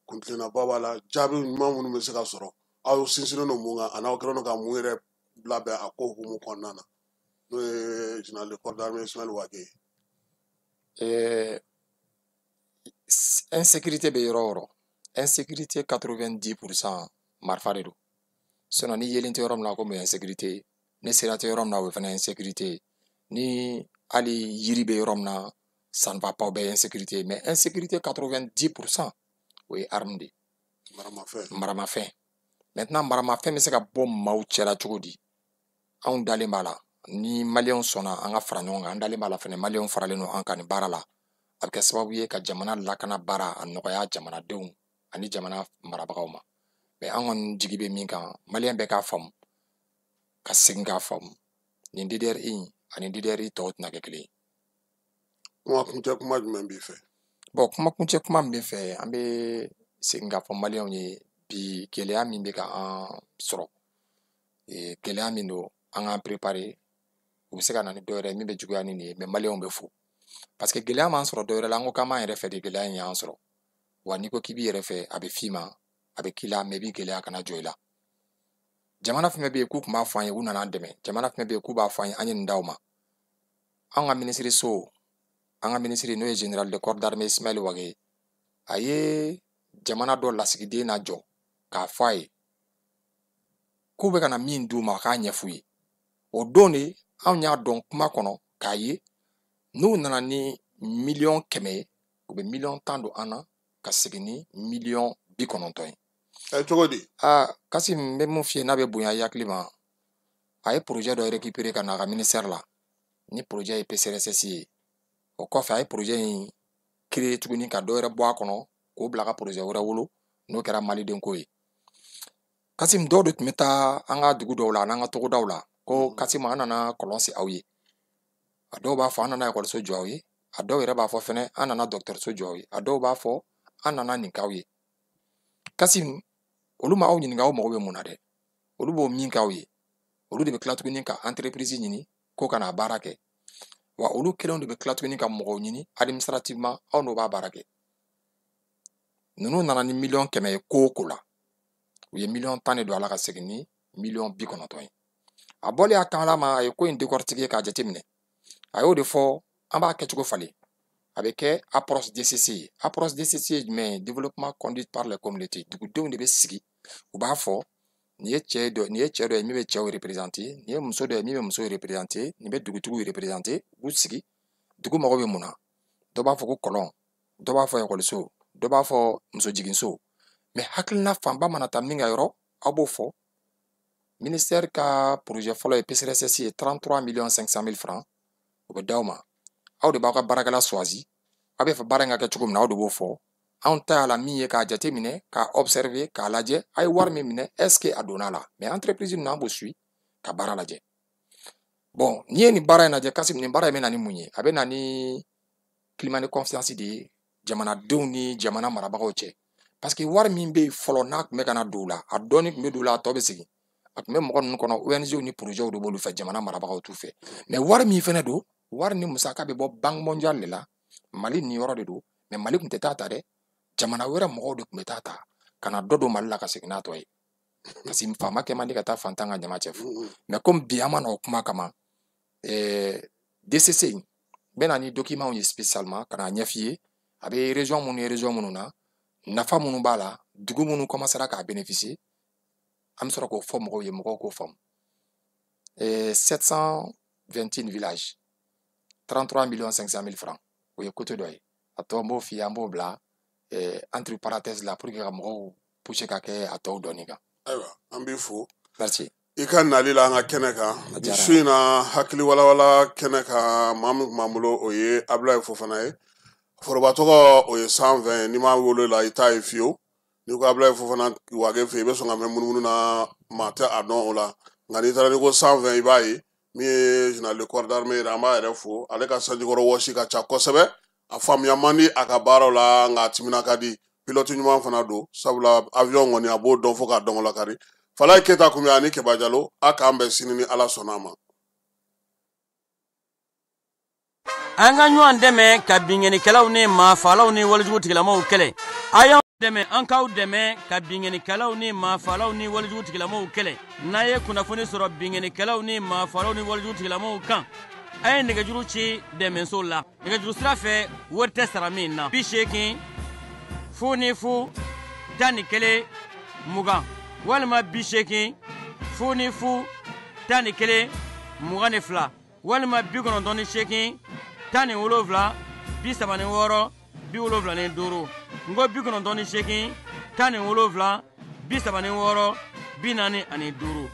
kuntilennaba b'a la, jaabi ɲuman minnu bɛ se ka sɔrɔ, aw sinsinnen don mun kan, ani aw kɛlen don ka mun yɛrɛ labɛn a ko hukumu kɔnɔna na, n'o ye général de corps d'armée Ismaël Wagué ye. Insécurité bɛ yɔrɔ o yɔrɔ, insécurité 90% marifa de don. Sinon ni yelen tɛ yɔrɔ min na, komi insécurité, ni sira tɛ yɔrɔ min na, o fana insécurité, ni hali yiri bɛ yɔrɔ min na, ça ne va pas, o bɛɛ ye insécurité. Mais insécurité 90% o ye arme de ye. Maramafɛn. Maramafɛn. Maintenant, maramafɛn bɛ se ka bɔ maaw cɛla cogo di? Anw dalen b'a la, ni maliyɛnw sɔnna an ka fara ɲɔgɔn kan, an dalen b'a la fɛnɛ, maliyɛnw faralen don an kan nin baara la, a bɛ kɛ sababu ye ka jamana lakana baara a nɔgɔya jamanadenw ani jamana marabagaw ma. Mais an kɔni jigi bɛ min kan, maliyɛn bɛɛ k'a faamu, ka segin k'a faamu, nin DDR in ani DDR tɔw tɛna kɛ kelen ye. Kuma kuncɛ kuma jumɛn b'i fɛ? Bon, kuma kuncɛ kuma min bɛ fɛ, an bɛ segin k'a fɔ maliyɛnw ye bi, gɛlɛya min bɛ ka an sɔrɔ, gɛlɛya min don, an k'an préparer, u bɛ se ka na ni dɔ wɛrɛ min bɛ juguya ni nin ye. Mais maliyɛnw bɛ fo, parce que gɛlɛya m'an sɔrɔ dɔ wɛrɛ la, an ko k'an b'an yɛrɛ fɛ de, gɛlɛya in y'an sɔrɔ. Wa n'i ko k'i b'i yɛrɛ fɛ, a bɛ f'i ma, a bɛ k'i la, mais i b'i gɛlɛya kana jɔ i la. Jamana fɛn bɛ yen k'u tun b'a fɔ an ye, u nana an dɛmɛ. Jamana fɛn bɛ yen k'u b'a fɔ an ye, an ye nin d'aw ma. An ka minisiriso, an ka minisiri, n'o ye général de corps d'armée Ismaël Wagué, a ye jamana dɔ lasigiden na jɔ k'a fɔ a ye k'u bɛ ka na min d'u ma, a k'a ɲɛf'u ye. O don de anw y'a dɔn kuma kɔnɔ k'a ye n'u nana ni 100 000 000 ye, u bɛ 10 000 000 don an na ka segin ni 90 000 000 ye. Ɛ, cogo di? Aa Kasim, n bɛ mun f'i ye n'a bɛ bonya i hakili ma, a ye projet dɔ récupérer ka na a ka ministère la, ni projet ye PCRSS ye. O kɔfɛ, a ye projet in créer tuguni ka dɔ wɛrɛ bɔ a kɔnɔ k'o bila ka projet wɛrɛ wolo, n'o kɛra maliden ko ye. Kasim, dɔw de tun bɛ taa an ka dugu dɔw la an'an ka togodaw la ko Kasim, an nana kɔlɔn sen aw ye. A dɔw b'a fɔ an nana ekɔliso jɔ aw ye, a dɔw yɛrɛ b'a fɔ fɛnɛ an nana dɔgɔtɔrɔso jɔ aw ye, a dɔw b'a fɔ an nana nin k'aw ye. Kasim, olu ma aw ɲininka aw mago bɛ mun na dɛ, olu b'o min k'aw ye, olu de bɛ tila tuguni ka entreprise ɲini ko ka n'a baara kɛ. Wa olu kelenw de bɛ tila tuguni ka mɔgɔw ɲini administrativement, aw n'o b'a baara kɛ. Ninnu nana ni 100 000 000 ye ko o ko la, u ye 10 000 000 de don a la ka segin ni 90 000 000 ye. A bɔlen a kan la ma, a ye ko in décortiquer k'a jateminɛ, a y'o de fɔ an b'a kɛcogo falen, a bɛ kɛ approche DCC ye. Approche DCC ye jumɛn ye? Développement conduit par les communautés. Dugudenw de bɛ sigi, u b'a fɔ nin ye cɛ dɔ, nin ye cɛ dɔ ye min bɛ cɛw représenter, nin ye muso dɔ ye min bɛ musow représenter, nin bɛ dugutigiw représenter. U b'u sigi, dugu mago bɛ mun na? Dɔ b'a fɔ ko kɔlɔn, dɔ b'a fɔ ekɔliso, dɔ b'a fɔ musojiginso. Mais hakilina fanba mana taa min ka yɔrɔ, aw b'o fɔ. Ministère ka projet fɔlɔ ye PCRSS ye, 33 millions 500 mille francs, o bɛ d'aw ma. Aw de b'aw ka baarakɛla choisi, aw bɛ fɛ baara in ka kɛ cogo min na, aw de b'o fɔ. Anw ta y'a la min ye k'a jate minɛ, k'a observer, k'a lajɛ, a ye wari min minɛ, est ce que a donna la. Mais entreprise ninnu, an b'o suit ka baara lajɛ. Bon, n'i ye nin baara in lajɛ, Kasim, nin baara in bɛ na ni mun ye? A bɛ na ni climat de confiance de ye jamanadenw ni jamana marabagaw cɛ, parce que wari min bɛ yen fɔlɔ, n'a tun bɛ ka na don u la, a dɔɔni tun bɛ don u la, a tɔ bɛ segin. A tun bɛ mɔgɔ ninnu kɔnɔ, ONG ni projets de b'olu fɛ, jamana marabagaw t'u fɛ. Mais wari min fɛnɛ don, wari ni musaka bɛ bɔ Banque mondiale de la. Mali nin yɔrɔ de don, mais Mali tun tɛ taa ta dɛ, jamana wɛrɛ mɔgɔw de tun bɛ taa ta ka na dɔ don Mali la ka segin n'a tɔ ye, parce que faama kɛ man di ka taa fantan ka jama cɛ fo. Mais comme bi an ma na o kuma kama, DCC in n bɛ na ni document ye spécialement ka na ɲɛf'i ye, a bɛ région minnu ye, région minnu na, nafa minnu b'a la, dugu minnu commencera k'a bénéficier, an bɛ sɔrɔ k'o fɔ mɔgɔw ye, mɔgɔw k'o faamu. 721 villages, 33 millions 500 mille francs, o ye côté dɔ ye. A tɔ n b'o f'i ye, an b'o bila entre parenthèses la pour que ka mɔgɔw pousser ka kɛ a tɔw dɔɔni kan. Ayiwa, an b'i fo. Merci. I ka nali la an ka kɛnɛ kan A bi diyara su in na, hakili walawala kɛnɛ kan, maa min tun b'an bolo, o ye Abulayi Fofana ye. Foroba tɔgɔ o ye 120 ye, n'i m'a wele la i t'a ye fiyewu. N'i ko Abulayi Fofana Wage fɛ, i bɛ sɔn ka mɛn munumunu na, maa tɛ a dɔn o la. Nka n'i taara n'i ko 120, i b'a ye min ye général de corps d'armée yɛrɛ, an b'a yɛrɛ fo. Ale ka sanjikɔrɔ wɔsi ka ca kosɛbɛ, a faamuya man di a ka baaraw la, nka a timina ka di. Pilote ɲuman fana don, sabula avion kɔni a b'o dɔn fo k'a dɔn lakari. Falaye Keyita kun bɛ ani Keba Jalo, a k'an bɛn sini ni Ala sɔnna a ma. An ka ɲɔgɔn dɛmɛ ka binkannikɛlaw ni maafaalaw ni walejugu tigilamaw kɛlɛ. A y'an dɛmɛ, an k'aw dɛmɛ ka binkannikɛlaw ni maafaalaw ni walejugu tigilamaw kɛlɛ. N'a ye kunnafoni sɔrɔ binkannikɛlaw ni maafaalaw ni walejugu tigilamaw kan, a ye nɛgɛjuru ci dɛmɛso la. Nɛgɛjuru sira fɛ, wari tɛ sara min na. 80 0 0 11 20 walima 80 0 0 11 22 walima 98 17 36 75. N ko 98 17 36 45.